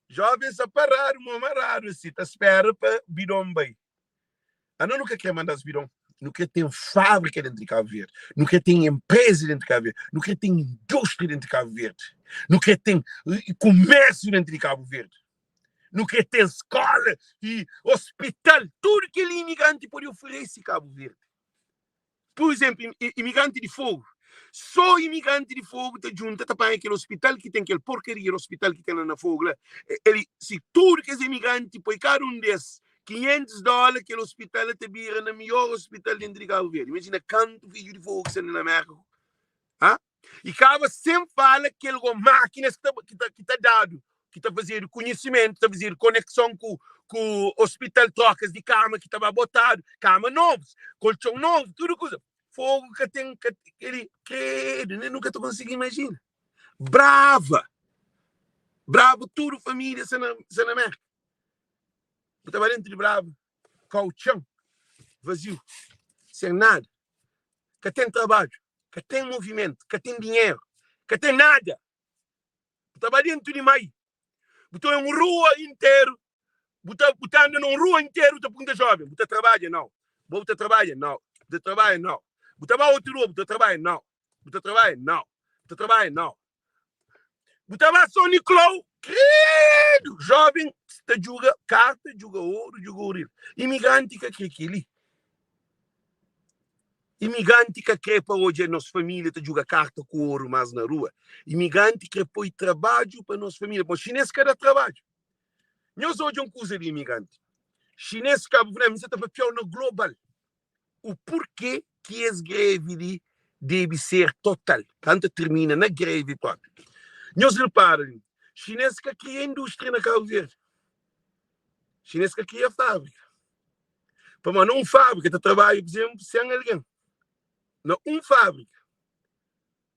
Jovens sa paradu, mo maradu asi, ta spera pa bidon bai. Ano nu ka kre manda-s bidon. Nu kre ten fábrika dentu di Kabu Verdi. Nu kre ten enpreza dentu di Kabu Verdi. Nu kre ten indústria dentu di Kabu Verdi. Nu kre ten kumérsiu dentu di Kabu Verdi. Nu kre ten skóla i ospital. Tudu kel imigranti pode oferese Kabu Verdi. Pur izénplu, imigranti di Fogu. Sô imigranti di Fogu ta djunta ta panha kel ospital ki ten, kel porkaria di ospital ki ten la na Fogu la. El, si tudu kes imigranti poi kada un di es 500 dóla, kel ospital la ta bira na midjór ospital dentu di Kabu Verdi. Imajina kantu fidju di Fogu ki sta li na Mérka. Ha? I kaba sen fala kel go mákinas ki ta, ki ta, ki ta dadu, ki ta fazedu konhisimentu, ta fazedu konekson ku, ku ospital, trokas di kama ki ta ba botadu, kama novus, koltxon novu, tudu kuza. Fogu ka ten, ka, keli, kredu, nen nu ka ta konsigi imajina. Brava! Brava tudu família sa na, sa na Merka. Bu ta ba dentu di Brava, kau txan, vaziu, sen nada, ka ten trabadju. Ka ten movimentu, ka ten dinheru, ka ten nada. Bu ta ba dentu di mai, bu ta un rua interu, bu ta, bu ta anda na un rua interu ta pergunta joven, bu ta trabadja? Nau. Bo bu ta trabadja? Nau. Bu ta trabadja? Nau. Bu ta ba otu rua, bu ta trabadja? Nau. Bu ta trabadja? Nau. Bu ta trabadja? Nau. Bu ta ba São Nicolau, credo, jovem ta juga karta, juga ouro, juga ouril. Imigranti ka kre keli. Imigranti ka kre pa odja nos família ta djuga karta ku oru más na rua. Imigranti kre poi trabadju pa nos família. Pamodi xinês ka da trabadju. Nhos odja un kuza di imigranti. Xinês kabuverdianu, mi sa ta papiau na global. O porquê ki es grevi li debe ser total. Ka N ta tirmina na grevi propi. Nhos repara li, xinês ka kria indústria na Kabu Verdi. Xinês ka kria fábrika. Pamodi na un fábrika ta trabadja, por exemplo, 100 algen. Na un fábrika.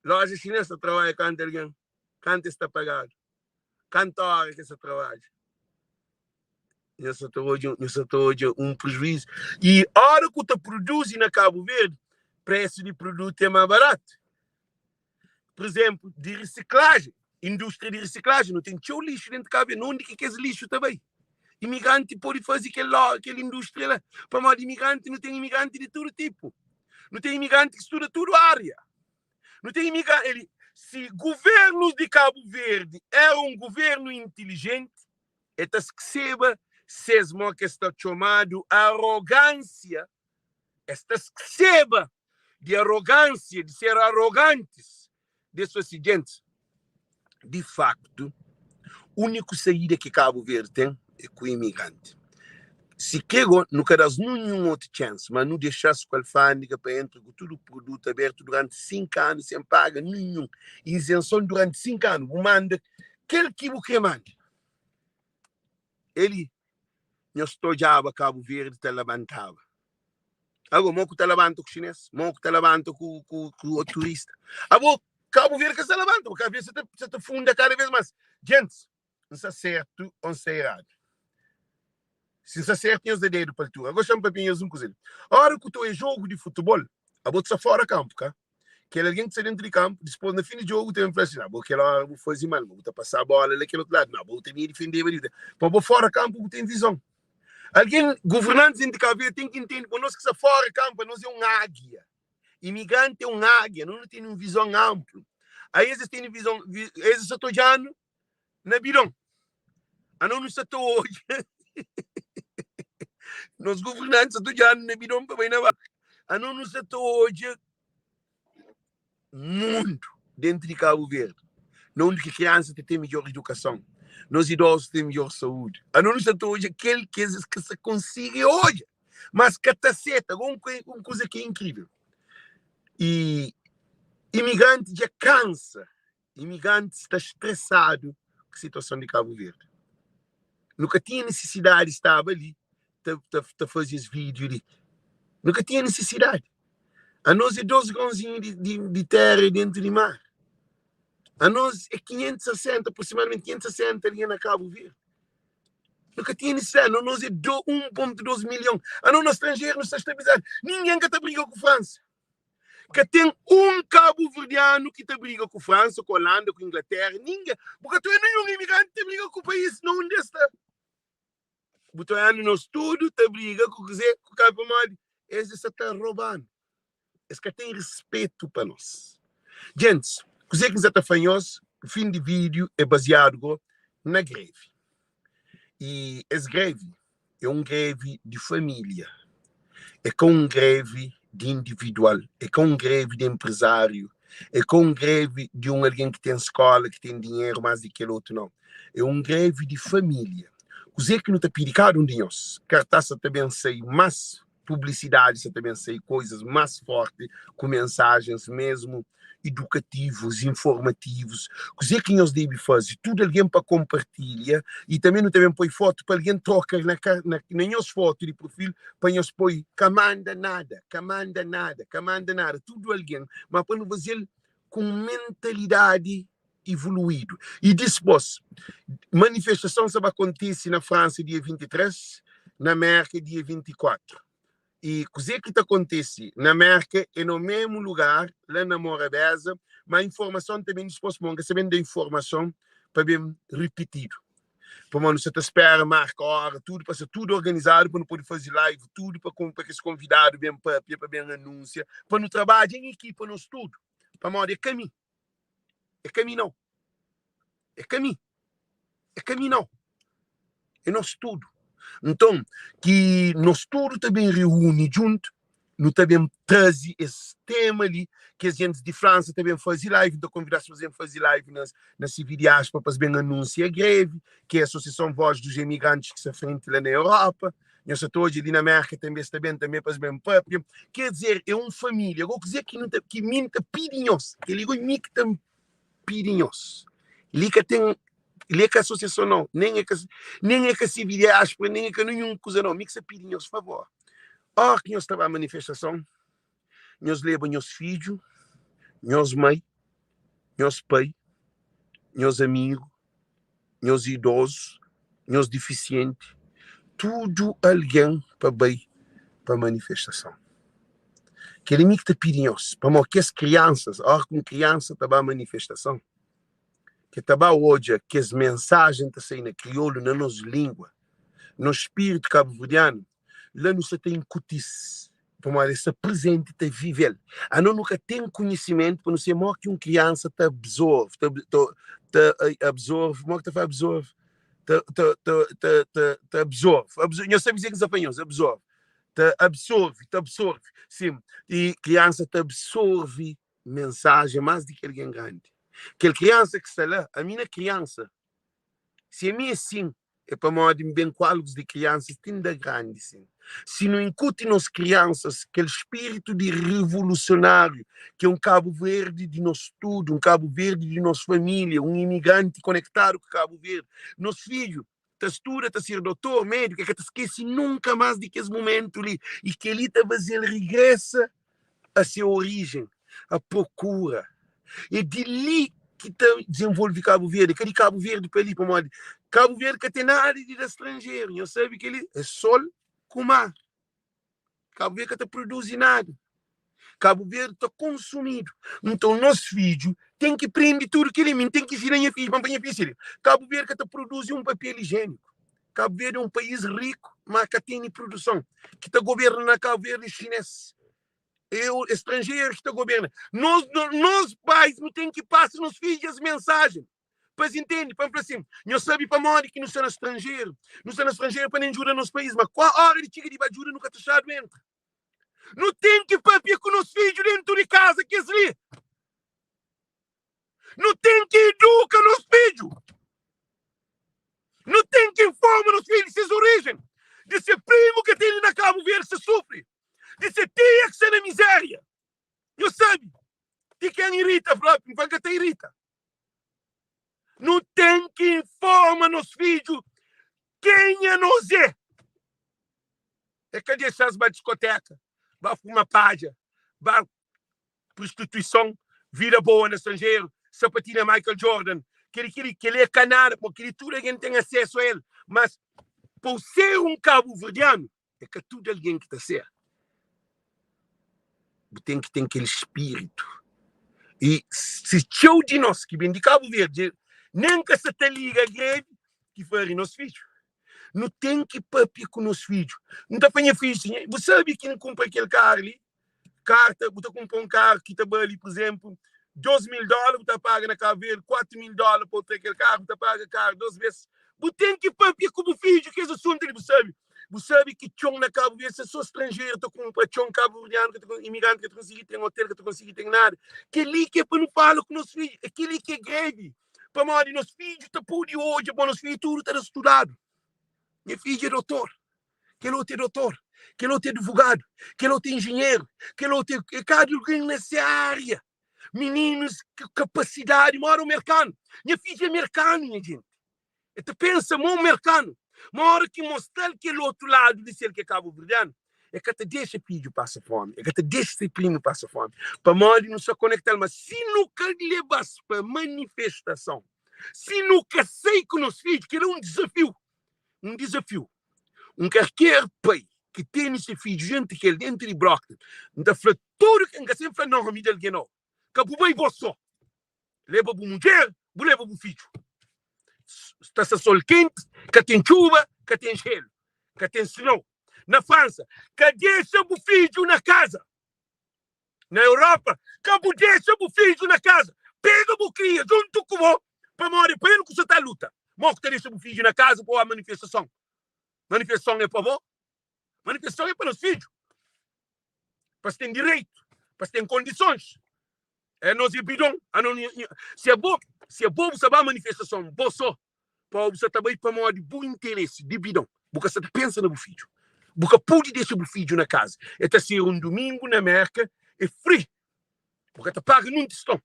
Loja xinês ta trabadja kantu algen? Kantu es ta pagadu? Kantu óra ki es ta trabadja? Nhos sa ta odja, nhos sa ta odja un prejuízu. I óra ku ta produzi na Kabu Verdi, presu di produtu é más baratu. Por exemplo, di risiklajen, indústria di risiklajen, nu ten txeu lixu dentu Kabu Verdi, undi ki kes lixu ta bai? Imigranti pode faze kel, kel indústria la. Pamodi imigranti, nu ten imigranti di tudu tipu. Nu ten imigranti ki studa tudu ária. Nu ten imigranti, eli, si governus di Kabu Verdi era un governu intilijenti, el ta skeseba ses mo ki es ta txomadu arogánsia, es ta skeseba di arogánsia, di ser arogantis, di es fla si, Gentis, di faktu, úniku saída ki Kabu Verdi ten é ku imigranti. Si kre go, nu ka da-s ninhun otu txansi, ma nu dexa-s ku alfândega pa entra ku tudu produtu abertu duranti 5 anu sen paga ninhun izenson duranti 5 anu. Bu manda kel ki bu kre manda. Eli, nhos ta odjaba Kabu Verdi ta labantaba. Ago, mo ku ta labanta ku xinês? Mo ku ta labanta ku, ku, ku o turista? Abo, Kabu Verdi ka sta labanta, Kabu Verdi sa ta, sa ta funda kada vez mas. Gentis, N sta sertu o N sta eradu? Si N sta sertu, nhos da dedu pa altura. Ago, xa-m papia nhos un kuza li. Ora ku ta oia jogu di futebol, abo ta sta fora kanpu, ka? Kel algen ki sta dentu di kanpu, dispos na fin di jogu ta ben fla si, abo kel ora bu fazi mal, ma bu ta pasa bola la kel otu ladu, ma abo bu ta binha difendeba di, pa bo fora kanpu bu ten vizon. Algen, governantis dentu di Kabu Verdi ten ki intende pa nos ki sta fora kanpu, anos é un águia. Imigranti é un águia, nos nu tene un vizon anplu. Aes es tene vizon, es sta ta odja-nu na bidon. Anos nu sta ta odja nos governantis sta ta odja-nu na bidon pa bai na barku. Anos nu sta ta odja mundu dentu di Kabu Verdi, na undi ki kriansa ta ten midjor idukason, nos idosus ten midjor saúdi. Anos nu sta ta odja kel ki es ka sta konsigi odja, mas ka ta seta. Un kuza ki é inkrivel, i imigranti dja kansa Imigrantis sta stresadu ku situason di Kabu Verdi. Nu ka tinha nisisidadi staba li ta, ta, ta faze es vídiu li. Nu ka tinha nisisidadi. Anos é dos grãozinhu di, di, di téra dentu di mar. Anos é 560, aproximadamente 560 algen na Kabu Verdi. Nu ka tinha nisisidadi. Anos é 1.2 milhon. Anos na stranjeru nu sta stabilizadu. Ningen ka ta briga ku Fransa. Ka ten un kabuverdianu ki ta briga ku Fransa, ku Olanda, ku Inglatéra, ningen. Bu ka ta oja ninhun imigranti ta briga ku país na undi es sta. Bu ta oja nos tudu ta briga ku kuzê? Ku Kabu Pamodi es sa ta roba-nu. Es ka ten rispetu pa nos. Gentis, kuzê ki N sa ta fla nhos, fin di vídiu é baziadu go na grevi. I es grevi é un grevi di família, é ka un grevi di individual, é ka un grevi di enprezáriu, é ka un grevi di un algen ki ten skóla, ki ten dinheru más di kel otu, nau. É un grevi di família. Kuzê ki nu ta pidi kada un di nhos? Kartás sa ta ben sai más publisidadi sa ta ben sai koizas más forti ku mensajens mesmu idukativus, informativus, kuzê ki nhos debe faze, tudu algen pa konpartilha i tanbê nu ta ben poi fotu pa algen troka na na na nhos fotu di profil pa nhos poi ka manda nada, ka manda nada, ka manda nada, tudu algen, ma pa nu faze-l ku un mentalidadi ivoluídu. I dispôs, manifestason sa ba kontise na Fransa dia 23, na Mérka dia 24. I kuzê ki ta kontise na Mérka é no memu lugar, la na Morabeza, ma informason ta ben dispôs, pamodi N ka sa ben da informason pa ben ripitidu. Pamodi nu sa ta spera marka óra, tudu pa sta tudu organizadu pa nu pode faze live, tudu pa pa kes konvidadu ben papia, pa ben anúnsia, pa nu trabadja en ekipa nos tudu, pamodi é ka mi. É ka mi nau. É ka mi. É ka mi nau. É nos tudu. Nton, ki nos tudu ta ben reúne djuntu. Nu ta ben traze es tema li, kes gentis di Fransa ta ben faze live, N ta konvidas pa es ben faze live na na CV Diáspora pa es ben anunsia grevi, ki é Asosiason Voz dos Emigrantes ki sta frenti la na Europa. Nhos sa ta odja li na Mérka tanbe es ta ben tanbe pa es ben papia. Ker dizer, é un família. Agora kuzê ki nu ta ki mi N ta pidi nhos, kel-li goi mi ki ta pidi nhos. Li ka ten li é ka asosiason nau, nen é ka nen é ka CV Diáspora, nen é ka ninhun kuza nau. Mi ki sa pidi nhos favor. Óra ki nhos ta ba manifestason, nhos leba nhos fidju, nhos mai, nhos pai, nhos amigu, nhos idozu, nhos difisienti, tudu algen pa bai pa manifestason. Kel-li mi ki ta pidi nhos, pamodi kes kriansas, óra ki un kriansa ta ba manifestason, ki ta ba odja kes mensajen ta sai na kriolu, na nos língua, nos spiritu kabuverdianu, la nu sa ta inkuti-s pamodi es sta prezenti ta vive-l. Anos nu ka ten kunhisimentu pa nu se mo ki un kriansa ta absorve, ta ta ta absorve, mo ki ta fla absorve? Ta ta ta ta ta ta absorve, absorve, nhos sabe kuzê ki N sta fla nhos, absorve, ta absorve, ta absorve, sin, i kriansa ta absorve mensajen más di ki algen grandi. Kel kriansa ki sta la, ami na kriansa, si ami é sin, É pamodi N ben ku algus di kriansas ti inda grandi sin. Si nu inkuti nos kriansas kel spiritu di rivolusionariu ki é un Kabu Verdi di nos tudu, un Kabu Verdi di nos familia, un imigranti konektadu ku Kabu Verdi, nos fidju ta studa ta ser dotor, mediku, e ka ta skese nunka mas di kes mumentu li i kel-li ta faze-l rigresa a se orijen, a prokura. É di li ki ta dizenvolve Kabu Verdi, é ka di Kabu Verdi pa li, pamodi Kabu Verdi ka ten nada di da stranjeru, nhos sabe kel-li, é sol ku mar. Kabu Verdi ka ta produzi nada. Kabu Verdi ta konsumidu. Nton, nos fidju ten ki prende tudu kel-li. Mi N ten ki ensina nha fidju, pa N pa nha fidju sirbi. Kabu Verdi ka ta produzi un papel ijiéniku. Kabu Verdi é un país riku, má ka tene produson. Ki ta goberna na Kabu Verdi é xinês. É o estranjeru ki ta goberna. Nos, nos pais, nu ten ki pasa nos fidju es mensajen pa es intende, pa N fla sin, nhos sabe pamodi ki nu sta na stranjeru? Nu sta na stranjeru pa nu djuda nos país, ma kua ora di txiga di ba djuda nu ka ta xadu entra. Nu ten ki papia ku nos fidju dentu di kaza kes li. Nu ten ki iduka nos fidju. Nu ten ki informa nos fidju di ses orijen, di se primu ki tene na Kabu Verdi sa sufri, di se tia ki sta na mizeria. Nhos sabe di ken irita propi, N fla N ka ta irita. Nu ten ki informa nos fidju kenha nos é. É ka dexa-s ba diskoteka, ba fuma padja, ba prostituison, vida boa na stranjeru, sapatilha Michael Jordan, keli keli keli é ka nada, pamodi keli tudu algen ten asesu a el, mas pa u ser un kabuverdianu é ka tudu algen ki ta ser. Bu ten ki ten kel spiritu. I si txeu di nos ki ben di Kabu Verdi nen ka sa ta liga grevi ki fari nos fidju. Nu ten ki papia ku nos fidju. N ta fla nha fidju si, bu sabe ki N kunpra kel karu li? Karta, bu ta kunpra un karu ki ta bali, pur izénplu, 2000 dóla, bu ta paga na Kabu Verdi 4000 dóla pa bu tra kel karu, bu ta paga karu dos bês. Bu ten ki papia ku bu fidju kes asuntu li, bu sabe. Bu sabe ki txon na Kabu Verdi, se so stranjeru ta kunpra txon, kabuverdianu ka ta konsigi, imigranti ka ta konsigi ten otel, ka ta konsigi ten nada. Kel-li ki é pa nu fala ku nos fidju, é kel-li ki é grevi, pamodi nos fidju ta pode odja pa nos fidju tudu ta da studadu. Nha fidju é dotor. Kel otu é dotor, kel otu é advogadu, kel otu é enjenheru, kel otu é. Kada algen na se ária. Mininus ku kapasidadi, mora un merkanu. Nha fidju é merkanu, nha jenti. El ta pensa ma un merkanu. Ma óra ki mostra-l kel otu ladu di sel ki é kabuverdianu, el ka ta dexa fidju pasa fómi, el ka ta dexa se primu pasa fómi. Pamodi nu sta konekta-l. Ma si nu ka leba-s pa manifestason, si nu ka sai ku nos fidju, kel-la é un dizafiu. Un dizafiu. Un karker pai ki tene se fidju djuntu ki el dentu di Brockton, N ta fla tudu, N ka sen fla nomi di algen nau, ka bu bai bo so, leba bu mudjer, bu leba bu fidju. Sta sa sol kenti, ka ten txuba, ka ten jelu, ka ten snow. Na Fransa, ka dexa bu fidju na kaza. Na Europa, ka bu dexa bu fidju na kaza. Pega bu kria djuntu ku bo, pamodi pa el ku sa ta luta. Mo ku ta dexa bu fidju na kaza pa oa manifestason? Manifestason é pa bo? Manifestason é pa nos fidju. Pa es ten direitu, pa es ten kondisons. É nos é bidon. Ano, se abo, se abo bu sa ba manifestason, bo so, pa bu sa ta bai pamodi bu interesi di bidon. Bu ka sa ta pensa na bu fidju. Bu ka pudi dexa bu fidju na kaza. E ta ser un dumingu na Merka, é free. Bu ka ta paga nun tiston.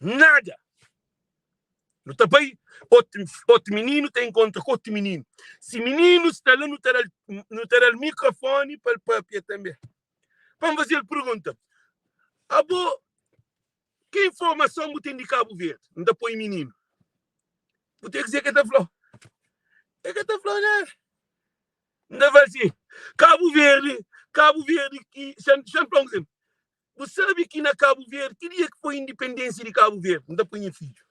Nada. Nu ta bai, otu, otu mininu ta enkontra ku otu mininu. Si mininu sta la, nu ta dal, nu ta dal mikrofoni pa el papia tanbe. Pa N faze-l pergunta, Abo, ki informason bu ten di Kabu Verdi? N ta poi mininu. Bu ten kuzê ki el ta fla-u? El ka ta fla-u nada. N ta fla-l si, Kabu Verdi, Kabu Verdi ki, xa, xa N fla-u un kuzê. Bu sabe ki na Kabu Verdi, ki dia ki foi indipendênsia di Kabu Verdi? N ta poi nha fidju.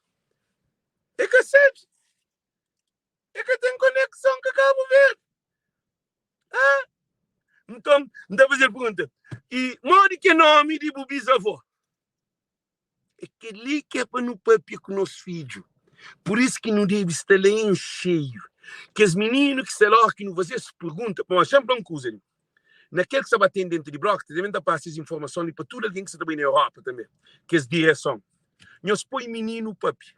El ka sabe. El ka ten konekson ku Kabu Verdi. Ah! Nton, N ta faze-l pergunta, I modi ki é nómi di bu bizavó? É kel-li ki é pa nu pâpia ku nos fidju. Pur isu ki nu debe sta la en xeiu. Kes mininu ki sta la, óras ki nu faze-s pergunta, pamodi xa-m fla un kuza li, na kel ki sta ba ten déntu di bloku, ta ben ta pasa es informason li pa tudu algen ki sta ta bai na Europa tanbê, kes direson. Nhos poi mininu pâpia.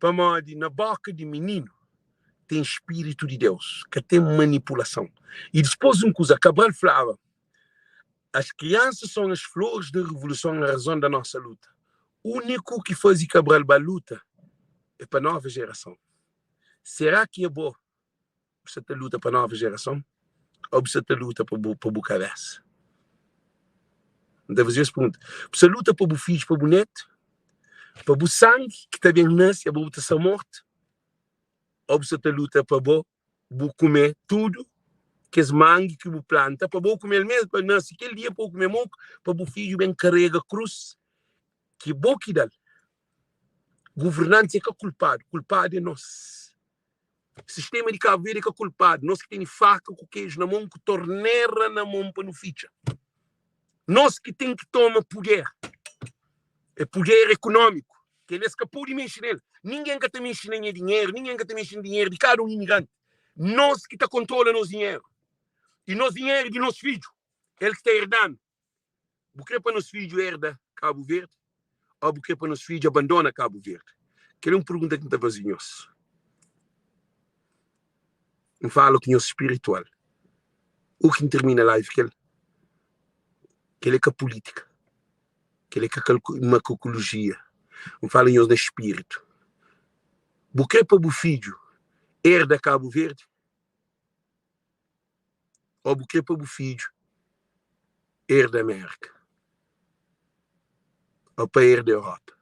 Pamodi na bóka di mininu ten spiritu di Deus, ka ten manipulason. I dipôs un kuza, Cabral flaba, As crianças são as flores da revolução, a razão da nossa luta. Úniku ki faze Cabral ba luta é pa nova gerason. Será ki abo bu sa ta luta pa nova gerason ô bu sa ta luta pa bu, pa bu kabésa? N ta faze es pergunta. Bu sa luta pa bu fidju, pa bu netu, pa bu sangi ki ta ben nase, abo bu ta sta mortu? Ô bu sa ta luta pa bo bu kume tudu kes mangi ki bu planta pa bo kume-l mesmu, pa nase kel dia pa bo kume moku, pa bu fidju ben karega krus ki bo ki da-l? Governantis é ka kulpadu, kulpadu é nos. Sistema di Kabu Verdi é ka kulpadu, nos ki tene faka ku keju na mon, ku tornera na mon pa nu fitxa. Nos ki ten ki toma puder, é puder ekonómiku, kel es ka pode mexe nel. Ningen ka ta mexe na nha dinheru, ningen ka ta mexe na dinheru di kada un imigranti. Nos ki ta kontrola nos dinheru. I nos dinheru é di nos fidju, el ki ta erda-nu. Bu kre pa nos fidju erda Kabu Verdi ô bu kre pa nos fidju abandona Kabu Verdi? Kel é un pergunta ki N ta faze nhos. N fala ku nhos spiritual. U ki N tirmina live kel, kel é ka pulítika, kel é ka makukulujia. N fala nhos na spiritu. Bu kre pa bu fidju erda Kabu Verdi? Ô bu kre pa bu fidju erda Mérka? Ô pa erda Europa?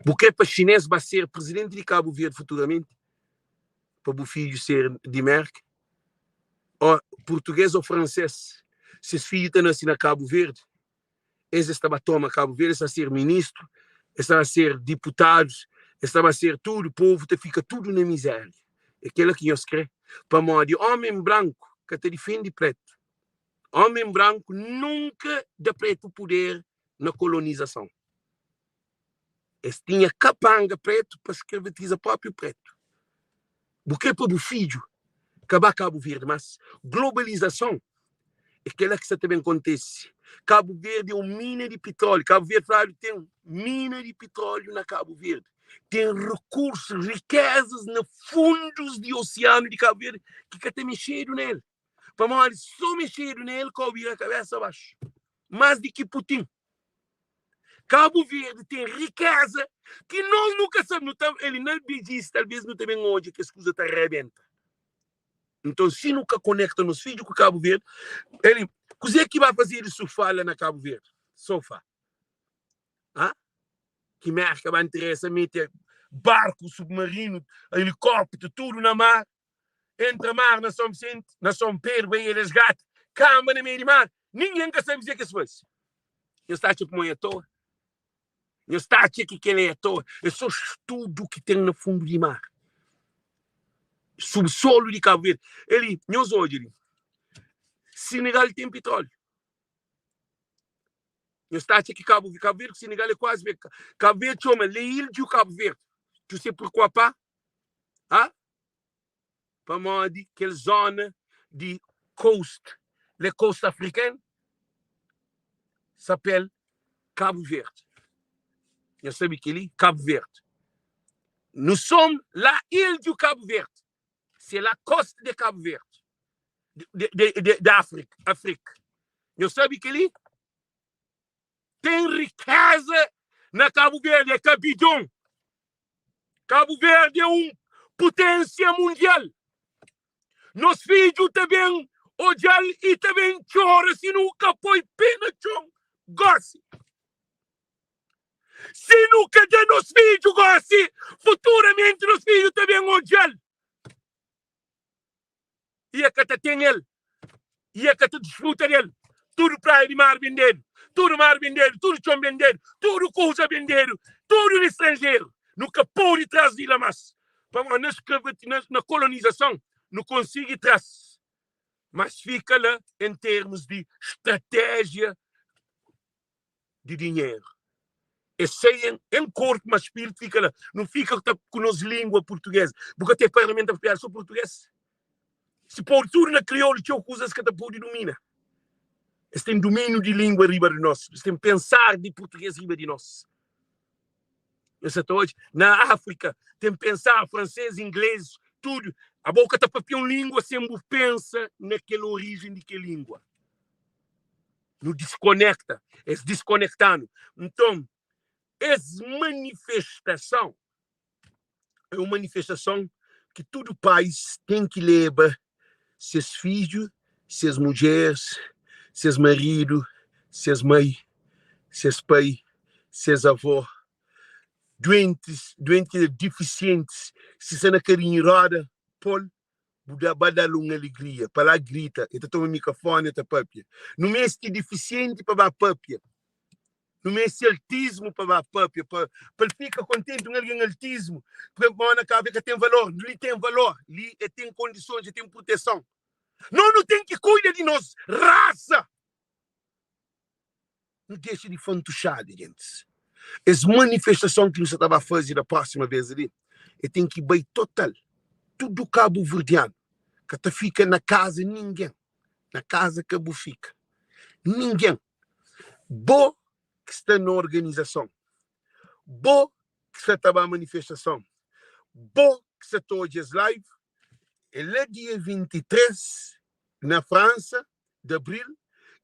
Bu kre pa xinês ba ser prizidenti di Kabu Verdi futuramenti? Pa bu fidju ser di Mérka? Ô purtugês ô fransês? Ses fidju ta nase na Kabu Verdi, es es ta ba toma Kabu Verdi, es ta ser ministru, es ta ba ser diputadus, es ta ba ser tudu, povu ta fika tudu na mizéria. É kela ki nhos kre? Pamodi omen branku ka ta difende pretu. Omen branku nunka da pretu puder na kolonizason. Es tinha kapanga pretu pa skravatiza propi pretu. Bu kre pa bu fidju ka ba Kabu Verdi mas globalizason é kela ki sa ta ben kontese. Kabu Verdi é un mina di pitróliu. Kabu Verdi fladu ten mina di pitróliu na Kabu Verdi. Ten rekursus, rikezas na fundus di osianu di Kabu Verdi ki ka ta mexedu na el. Pamodi so mexedu na el kau bira kabesa baxu. Mas di ki Putin. Kabu Verdi ten rikeza ki nos nu ka sabe. Nu ta, eli na bedjis talvez nu ta ben odja kes kuza ta rebenta. Nton si nu ka konekta nos fidju ku Kabu Verdi, eli kuzê ki ba fazedu sufá la na Kabu Verdi? Sofá. Ha? Ki Merka ba interesa mete barku, submarinu, helikópteru, tudu na mar, entra mar na São Vicente, na São Pedro, Baía das Gatas, kamba na meio di mar, ninguém ka sabe kuzê ki es faze. Nhos ta atxa kuma é atoa? Nhos ta atxa ki kel é atoa? É só studu ki ten na fundu di mar. Subsolu di Kabu Verdi. Eli, nhos odja li. Senegal ten pitróliu. Nhos ta atxa ki Kabu, Kabu Verdi ku Senegal é kuazi mesmu. Kabu Verdi txoma Le Ile du Cabo Verde. Tu sais pourquoi pas? Ha? Pamodi kel zona. di coast, le coast africaine s'appelle Cabo Verde. Nhos sabe kel-li? Cabo Verde. Nous sommes la île du Cabo Verde. C'est la coste de Cabo Verde. De, de, de, de África. África. Nhos sabe kel-li? Ten rikeza na Cabo Verde, é ka bidon. Cabo Verde é un puténsia mundial. Nos fidju ta ben odja-l i ta ben txora si nu ka poi pé na txon gósi. Si nu ka da nos fidju gósi, futuramenti nos fidju ta ben odja-l i e ka ta ten el i e ka ta disfruta del. Tudu praia di mar bendedu, tudu mar bendedu, tudu txon bendedu, tudu kuza bendedu, tudu di stranjeru. Nu ka pode tras di la mas, pamodi na skravati, na, na kolonizason, nu konsigi tras, mas fika la en termus di stratéjia di dinheru. Es sai en, en korpu, mas spiritu fika la. Nu fika ta, ku nos lingua português. Bu ka ten parlamentu apropriadu so português. Si pôdu tudu na kriolu, txeu kuzas ka ta pode dumina. Es ten dumíniu di lingua riba di nos. Es ten pensar di português riba di nos. Nhos sa ta odja? Na Áfrika ten pensar fransês, inglês, tudu. Abo ka ta papia un lingua sen bu pensa na kel orijen di kel lingua. Nu diskonekta, es diskonekta-nu. Nton, es manifestason é un manifestason ki tudu pais ten ki leba ses fidju, ses mudjeris, ses maridu, ses mai, ses pai, ses avó, duentis, duenti difisientis, si sta na karinhu roda, pô-l Bu da ba da-l un alegria pa la grita, e ta toma mikrofoni e ta papia. Nu meste difisienti pa ba papia, nu meste altismu pa ba papia, pa pa el fika kontenti. Un algen altismu, pamodi na Kabu e ka ten valor, li ten valor, li e ten kondisons, e ten proteson. Nos nu ten ki kuida di nos rasa. Nu dexa di fantuxada, gentis. Es manifestason ki nu sa ta ba faze da próxima vez li, e ten ki bai total. Tudu kabuverdianu ka ta fika na kaza ningen. Na kaza ka bu fika ningen. Bo ki sta na organizason, bo ki sa ta ba manifestason, bo ki sa ta odja es live, é la dia 23 na Fransa, di abril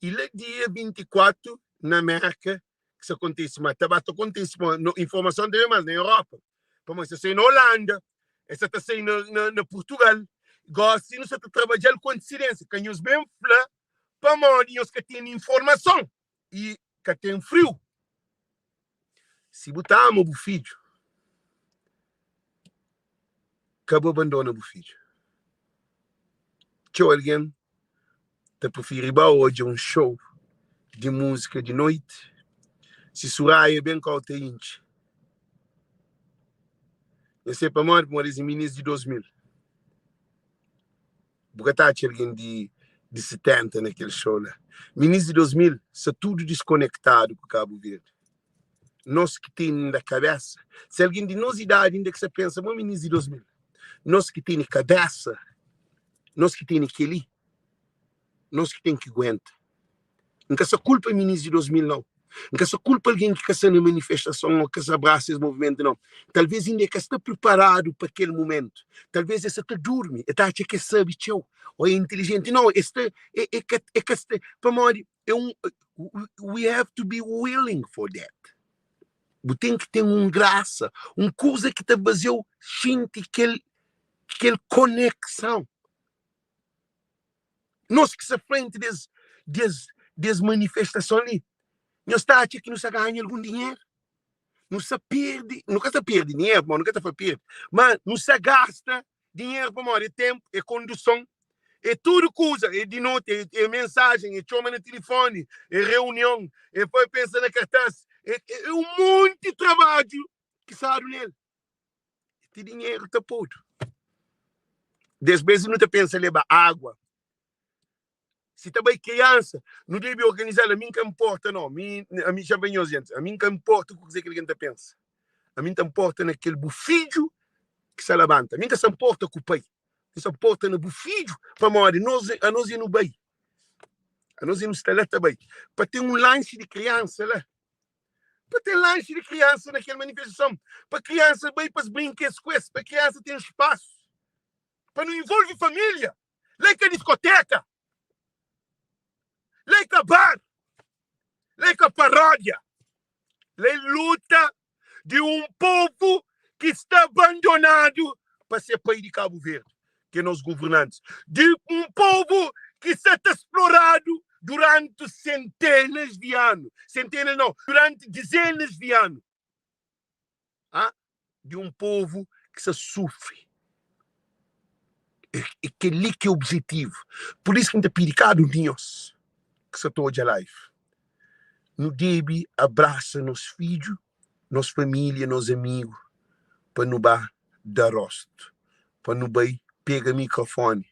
y la dia 24 na Merka ki sa kontise ma ta ba ta kontise ma no informason ta ben mas na Europa pamodi sa sai na Holanda e sa ta sai na, na, na Portugal gosi nu sa ta trabadjal ku antisidênsia ka nhos ben fla pamodi nhos ka tene informason y ka ten friu si bu ta ama bu fidju ka bu abandona bu fidju txeu algen ta prifiri ba odja un show di múzika di noiti si Suraia ben kau ta intxi. Nha se pamodi? Pamodi es é minis di 2000. Bu ka ta atxa algen di di 70 na kel show la. Minis di 2000 sta tudu diskonektadu ku Kabu Verdi. Nos ki tene inda kabesa, si algen di nos idadi inda ki sta pensa ma minis di 2000, nos ki tene kabesa, Nos ki tene keli, nos ki ten ki guenta. N ka sa kulpa minis di 2000 nau. N ka sa kulpa algen ki ka sta na manifestason ô ka sa abrasa es movimentu nau. Talvês inda e ka sta priparadu pa kel mumentu. Talvês e sa ta durmi, e ta atxa ki e sabe txeu ô e intilijenti. Nau, e sta, e, e ka, e ka sta, pamodi é un, we have to be willing for that. Bu ten ki ten un grasa, un kuza ki ta faze-u xinti kel kel konekson. Nos ki sta frenti des, des, des manifestason li, nhos ta atxa ki nu sta ganha algun dinheru? Nu sta perde, nu ka sta perde dinheru, pamodi nu ka ta fla perde, ma nu sta gasta dinheru pamodi é tenpu, é konduson, é tudu kuza, é di noti, é, é mensajen, é txoma na tilifoni, é reunion, é foi pensa na kartas, é, é un monti trabadju ki stadu nel. Ti dinheru ta podu. Des bes nu ta pensa leba água. Si ta bai kriansa, nu debe organiza-l. Ami N ka nporta, no. Mi, ami xa ben nhos gentis. Ami N ka nporta ku kuzê ki algen ta pensa. Ami N ta nporta na kel bu fidju ki sta labanta. Ami N ka sta nporta ku pai. N sa porta na bu fidju pamodi nos anos e nu bai. Anos e nu sta la ta bai pa ten un lanxi di kriansa la. Pa ten lanxi di kriansa na kel manifestason, pa kriansa bai pa es brinka es ku es, pa kriansa ten spasu, pa nu involve familia. La e ka diskoteka, la e ka bar, la e ka paródia, la e luta di un povu ki sta abandonadu pa se pai di Kabu Verdi, ki é nos governantis, di un povu ki sta ta sploradu duranti sentenas di anu, sentenas nau, duranti dizenas di anu, ah, di un povu ki sta sufri. É kel-li ki é obijetivu. Pur isu ki N ta pidi kada un di nhos ki sta ta odja live, nu debe abrasa nos fidju, nos família, nos amigu pa nu ba da rostu, pa nu bai pega mikrofoni,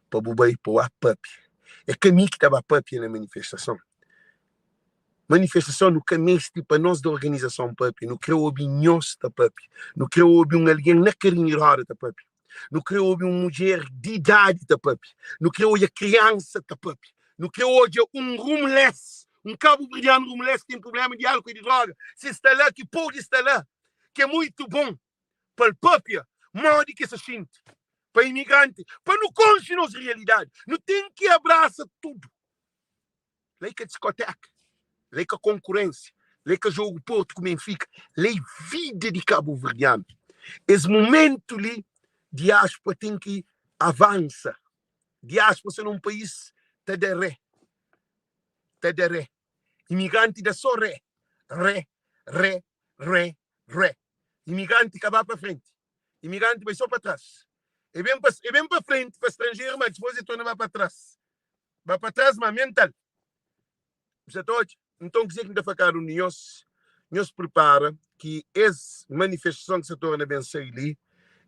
pa bu bai pa bu ba pâpia. É ka mi ki ta ba pâpia na manifestason. Manifestason nu ka meste pa nos di organizason pâpia, nu krê obi nhos ta pâpia, nu krê obi un algen na karinhu di roda ta pâpia, nu krê obi un mudjer di idadi ta pâpia, nu krê odja kriansa ta pâpia, nu krê odja un rumlés, un kabuverdianu rumlés ki ten prubléma di álkuol i di droga, si sta la, ki pode sta la, ki é muitu bon pa el pâpia modi ki el sta xinti pa imigranti, pa nu konxe nos rialidadi. Nu ten ki abrasa tudu. La é ka diskoteka, la é ka konkurensia, la é ka jogu Porto ku Benfika, la é vida di kabuverdianu. Es mumentu li, diáspora ten ki avansa. Diáspora sta na un país ta da ré, ta da ré. Imigranti da só ré, ré, ré, ré, ré. Imigranti ka ba pa frenti, imigranti bai só pa tras. E ben pa, e ben pa frenti pa stranjeru, ma dipôs e torna ba pa tras. Ba pa tras ma mental. Bu sa ta odja? Nton kuzê ki N ta fla kada un di nhos, nhos pripara ki es manifestason ki sa torna ben sai li,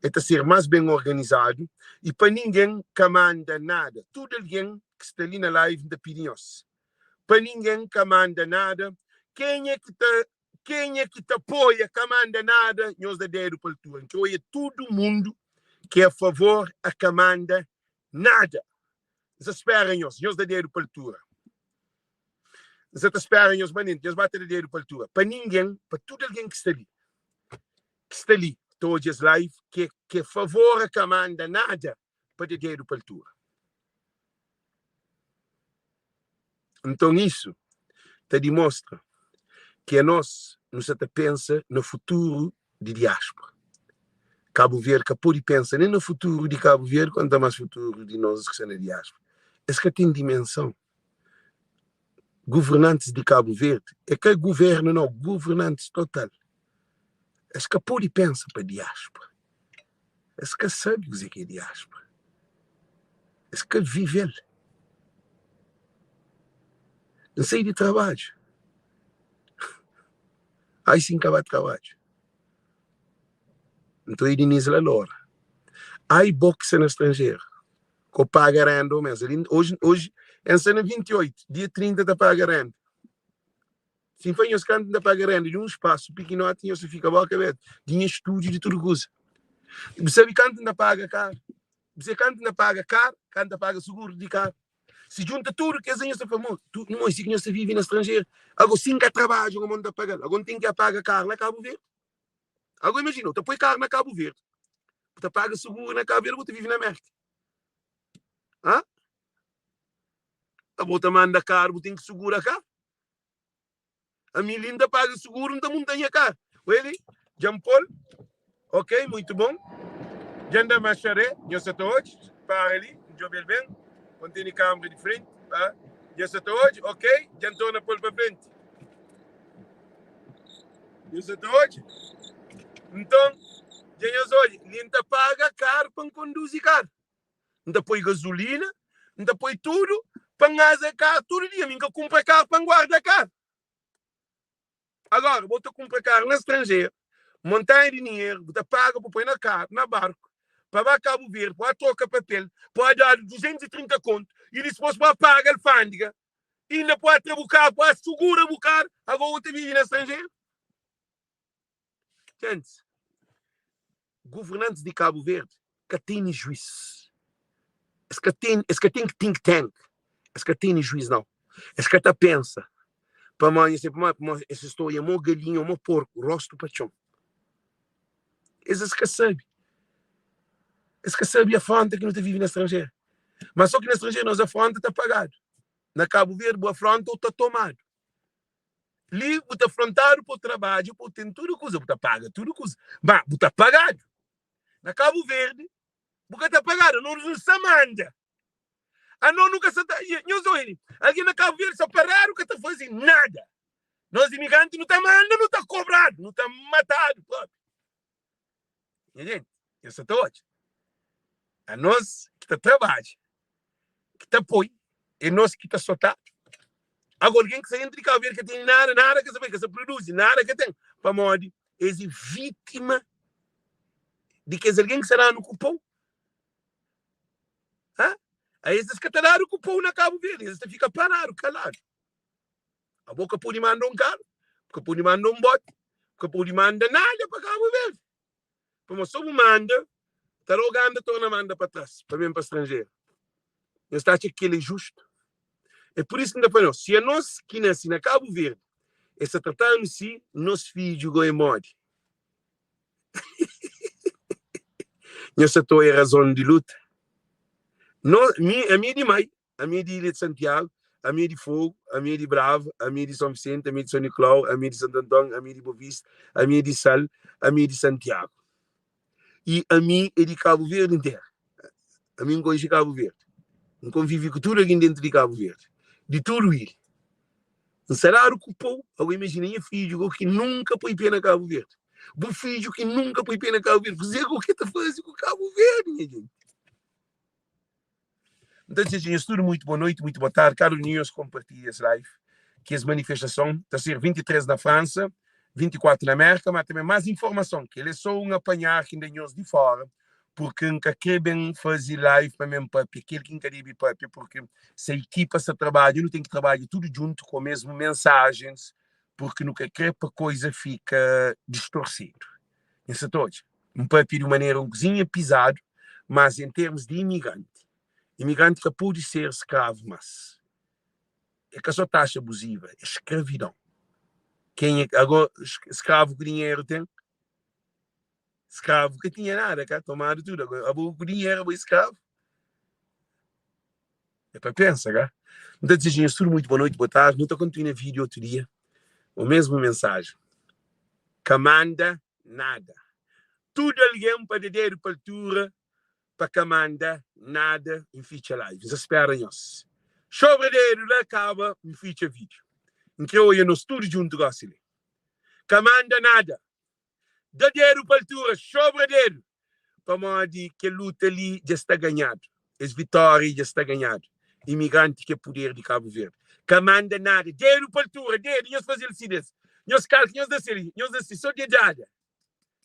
e ta ser más ben organizadu i pa ningen ka manda nada. Tudu algen ki sta li na live N ta pidi nhos, pa ningen ka manda nada. Kenha ki ta kenha ki ta apoia ka manda nada, nhos da dedu pa altura. N kre oia tudu mundu ki é a favor a ka manda nada. N sa spera nhos, nhos da dedu pa altura. N sa ta spera nhos manenti, nhos ba ta da dedu pa altura. Pa ningen, pa tudu algen ki sta li, ki sta li ta odja es live, ki é favor a ka manda nada, pa da dedu pa altura. Nton isu ta dimostra ki anos nu sa ta pensa na futuru di diáspora. Kabu Verdi ka pode pensa nen na futuru di Kabu Verdi kuantu más futuru di nos ki sta na diáspora. Es ka ten dimensãu. Governantis di Kabu Verdi, é ka guvernu nau, governantis total, es ka pode pensa pa diáspora. Es ka sabe kuzê ki é diáspora. Es ka vive-l. N sai di trabadju. Ai si N ka ba trabadju. N ta oi Diniz la lora. Ai bo ki sta na stranjeru, ko paga renda o mes. Oji, oji N sta na 28, dia 30 ta paga renda. Si N fla nhos kantu N ta paga renda di un spasu pikinoti, nhos ta fika boka abertu. Di nha stúdiu, di tudu kuza. Bu sabe kantu N ta paga karu? Bu sabe kantu N ta paga karu? Kantu N ta paga suguru di karu? Si djunta tudu kes la, nhos ta fla, Mo, tu, mo, si ki nhos ta vive na stranjeru. Ago, si N ka trabadja, mo N ta paga-l. Ago, N ten ki a paga karu na Kabu Verdi. Ago, imajina, bu ta poi karu na Kabu Verdi, bu ta paga suguru na Kabu Verdi, bu ta vive na Merka. Ha? Abo ta manda karu, bu ten ki sugura karu. Ami li N ta paga suguru, N ta munta nha karu. Weli, dja N pô-l. Ok, muitu bon. Dja N da marxa ré. Nho sa ta odja? Para li, N djobe-l ben. Ô N tene kanbra di frenti. Pa. Nho sa ta odja? Ok, dja N torna pô-l pa frenti. Nho sa ta odja? Nton, dja nhos odja, li N ta paga karu pa N konduzi karu. N ta poi gazulina, N ta poi tudu pa N aza karu tudu dia. Mi N ka kunpra karu pa N guarda karu. Agora, bo ta kunpra karu na stranjeru, montanha di dinheru, bu ta paga pa poi na karu, na barku, pa ba Kabu Verdi, pa ba troka papel, pa ba dadu 230 kontu i dispos pa ba paga alfandega, inda pa ba tra bu karu, pa ba sugura bu karu, agora bu ta vive na stranjeru? Gentis, governantis di Kabu Verdi ka tene juis. Es ka ten, es ka ten think tank, es ka tene juiz nau. Es ka ta pensa. Pamodi, nhos sabe pamodi? Pamodi es sta oia mo galinha o mo porku, rostu pa txon. Es es ka sabe. Es ka sabe afronta ki nu ta vive na stranjeru. Mas so ki na stranjeru nos afronta ta pagadu. Na Kabu Verdi bu afronta ou ta tomadu. Li bu ta afrontadu pa bu trabadja, pa bu ten tudu kuza, bu ta paga tudu kuza. Ma bu ta pagadu. Na Kabu Verdi bu ka ta pagadu, anos nu sa manda. Anos nu ka sa ta. Nhos obi li, algen na Kabu Verdi sta paradu ka ta faze nada. Nos imigranti nu ta manda, nu ta kobradu, nu ta matadu propi. Nha jenti, nhos sa ta odja. Anos ki ta trabadja, ki ta poi, é nos ki ta sotadu. Agora, algen ki sta dentru di Kabu Verdi ka tene nada, nada ka sa poi, ka sa produzi, nada ka ten. Pamodi es é vítima di kes algen ki sta danu ku pau. Ha? A es es ka ta dadu ku pau na Kabu Verdi, es ta fika paradu, kaladu. Abo ka pode manda un karu, bu ka pode manda un boti, bu ka pode manda nada pa Kabu Verdi. Pamodi so bu manda, ta da Uganda torna manda pa tras, pa ben pa stranjeru. Nhos ta atxa ki kel é justu? É pur isu ki N ta fla nhos, si anos ki nase na Kabu Verdi, es ta trata-nu si, nos fidju go é modi? Nhos ta ta oia razon di luta? No, mi, ami é di mai, Ami é di Ilha di Santiagu, ami é di Fogu, ami é di Brava, ami é di Son Visenti, ami é di Son Nikulau, ami é di Santu Anton, ami é di Bovista, ami é di Sal, ami é di Santiagu. I ami é di Kabu Verdi interu. Ami N konxe Kabu Verdi. N konvive ku tudu algen dentu di Kabu Verdi, di tudu ilha. N sta dadu ku pou. Ago imajina nha fidju go ki nunka poi pe na Kabu Verdi. Bu fidju ki nunka poi pe na Kabu Verdi, kuzê ku ke ta faze ku Kabu Verdi, nha jenti? N ta dizeja nhos tudu muitu boa noiti, muitu boa tardi. Kada un di nhos konpartilha es live, ki es manifestason ta ser 23 na Fransa, 24 na Mérka, má tanbe más informason. Kel é sô un apanhar ki N da nhos di fóra, purki N ka krê ben faze live pa mi N pâpia kel ki N ka debe pâpia, purki se ekipa sta trabadja, nu ten ki trabadja tudu djuntu ku mésmu mensajens, purki nu ka krê pa koiza fika distorsidu. Nhos sa ta odja? N papia di un manera un kuzinha pizadu, mas en termus di imigranti. Imigranti ka pode ser skravu mas. É ka so taxa abuziva, é skravidon. Kenha, ago, skravu ku dinheru ten? Skravu ka tinha nada, ka tomadu tudu. Ago, abo ku dinheru, abo é skravu? É pa pensa, ka? N ta dizeja nhos tudu muitu boa noiti, boa tardi. Nu ta kontinua vídiu otu dia. O mesmu mensajen. Ka manda nada. Tudu algen pa da dedu pa altura pa ka manda nada. N fitxa live. N sa spera nhos. Sobra dedu la kaba N fitxa vídiu. N kre oia nos tudu djuntu gosi li. Ka manda nada. Da dedu pa altura, sobra dedu. Pamodi kel luta li dja sta ganhadu. Es vitória dja sta ganhadu. Imigranti ki é puder di Kabu Verdi. Ka manda nada. Dedu pa altura, dedu, nhos faze-l si des. Nhos kalka, nhos da si li, nhos da si. So dedada.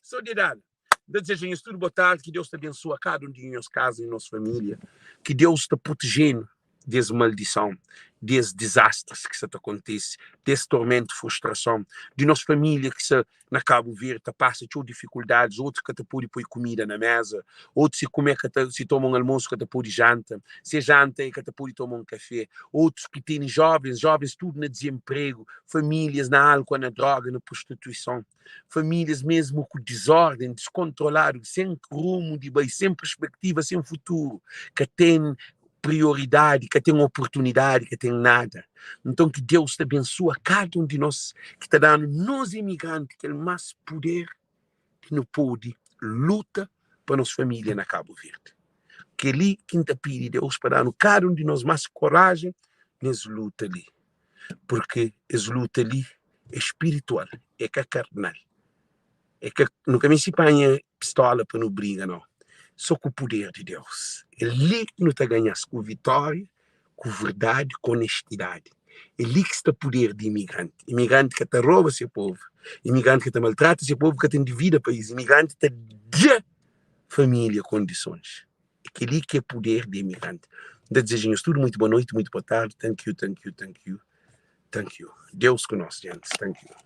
So dedada. N ta dizeja nhos tudu botardi, ki Deus ta bensua kada un di nhos kaza i nos família. Ki Deus ta proteje-nu di es maldison, di es dizastris ki sa ta kontise, di es tormentu, frustrason, di nos família ki sa na Kabu Verdi ta pasa txeu difikuldadis, otus ka ta pode poi kumida na méza, otus si kume ka ta, si toma un almosu ka ta pode janta, si e janta e ka ta pode toma un kafé, otus ki tene jovens, jovens tudu na dizenpregu, famílias na álkua, na droga, na prostituison, famílias mesmu ku dizórden, diskontroladu, sen rumu di bai, sen perspektiva, sen futuru, ka ten prioridadi, ka ten oportunidadi, ka ten nada. Nton ki Deus ta bensua kada un di nos, ki ta da-nu nos imigranti kel más puder ki nu pode luta pa nos família na Kabu Verdi. Kel-li ki N ta pidi Deus pa da-nu kada un di nos más korajen nes luta li, purki es luta li é spiritual, é ka karnal. É ka, nu ka meste panha pistola pa nu briga, nau. Sô ku puder di Deus. É li ki nu ta ganha-s ku vitória, ku verdadi, ku onestidadi. É li ki sta puder di imigranti. Imigranti ka ta roba se povu, imigranti ka ta maltrata se povu, ka ten divida país. Imigranti ta da família kondisons. É kel-li ki é puder di imigranti. N ta dizeja nhos tudu muitu boa noiti, muitu boa tardi. Thank you, thank you, thank you, thank you. Deus ku nos, gentis. Thank you.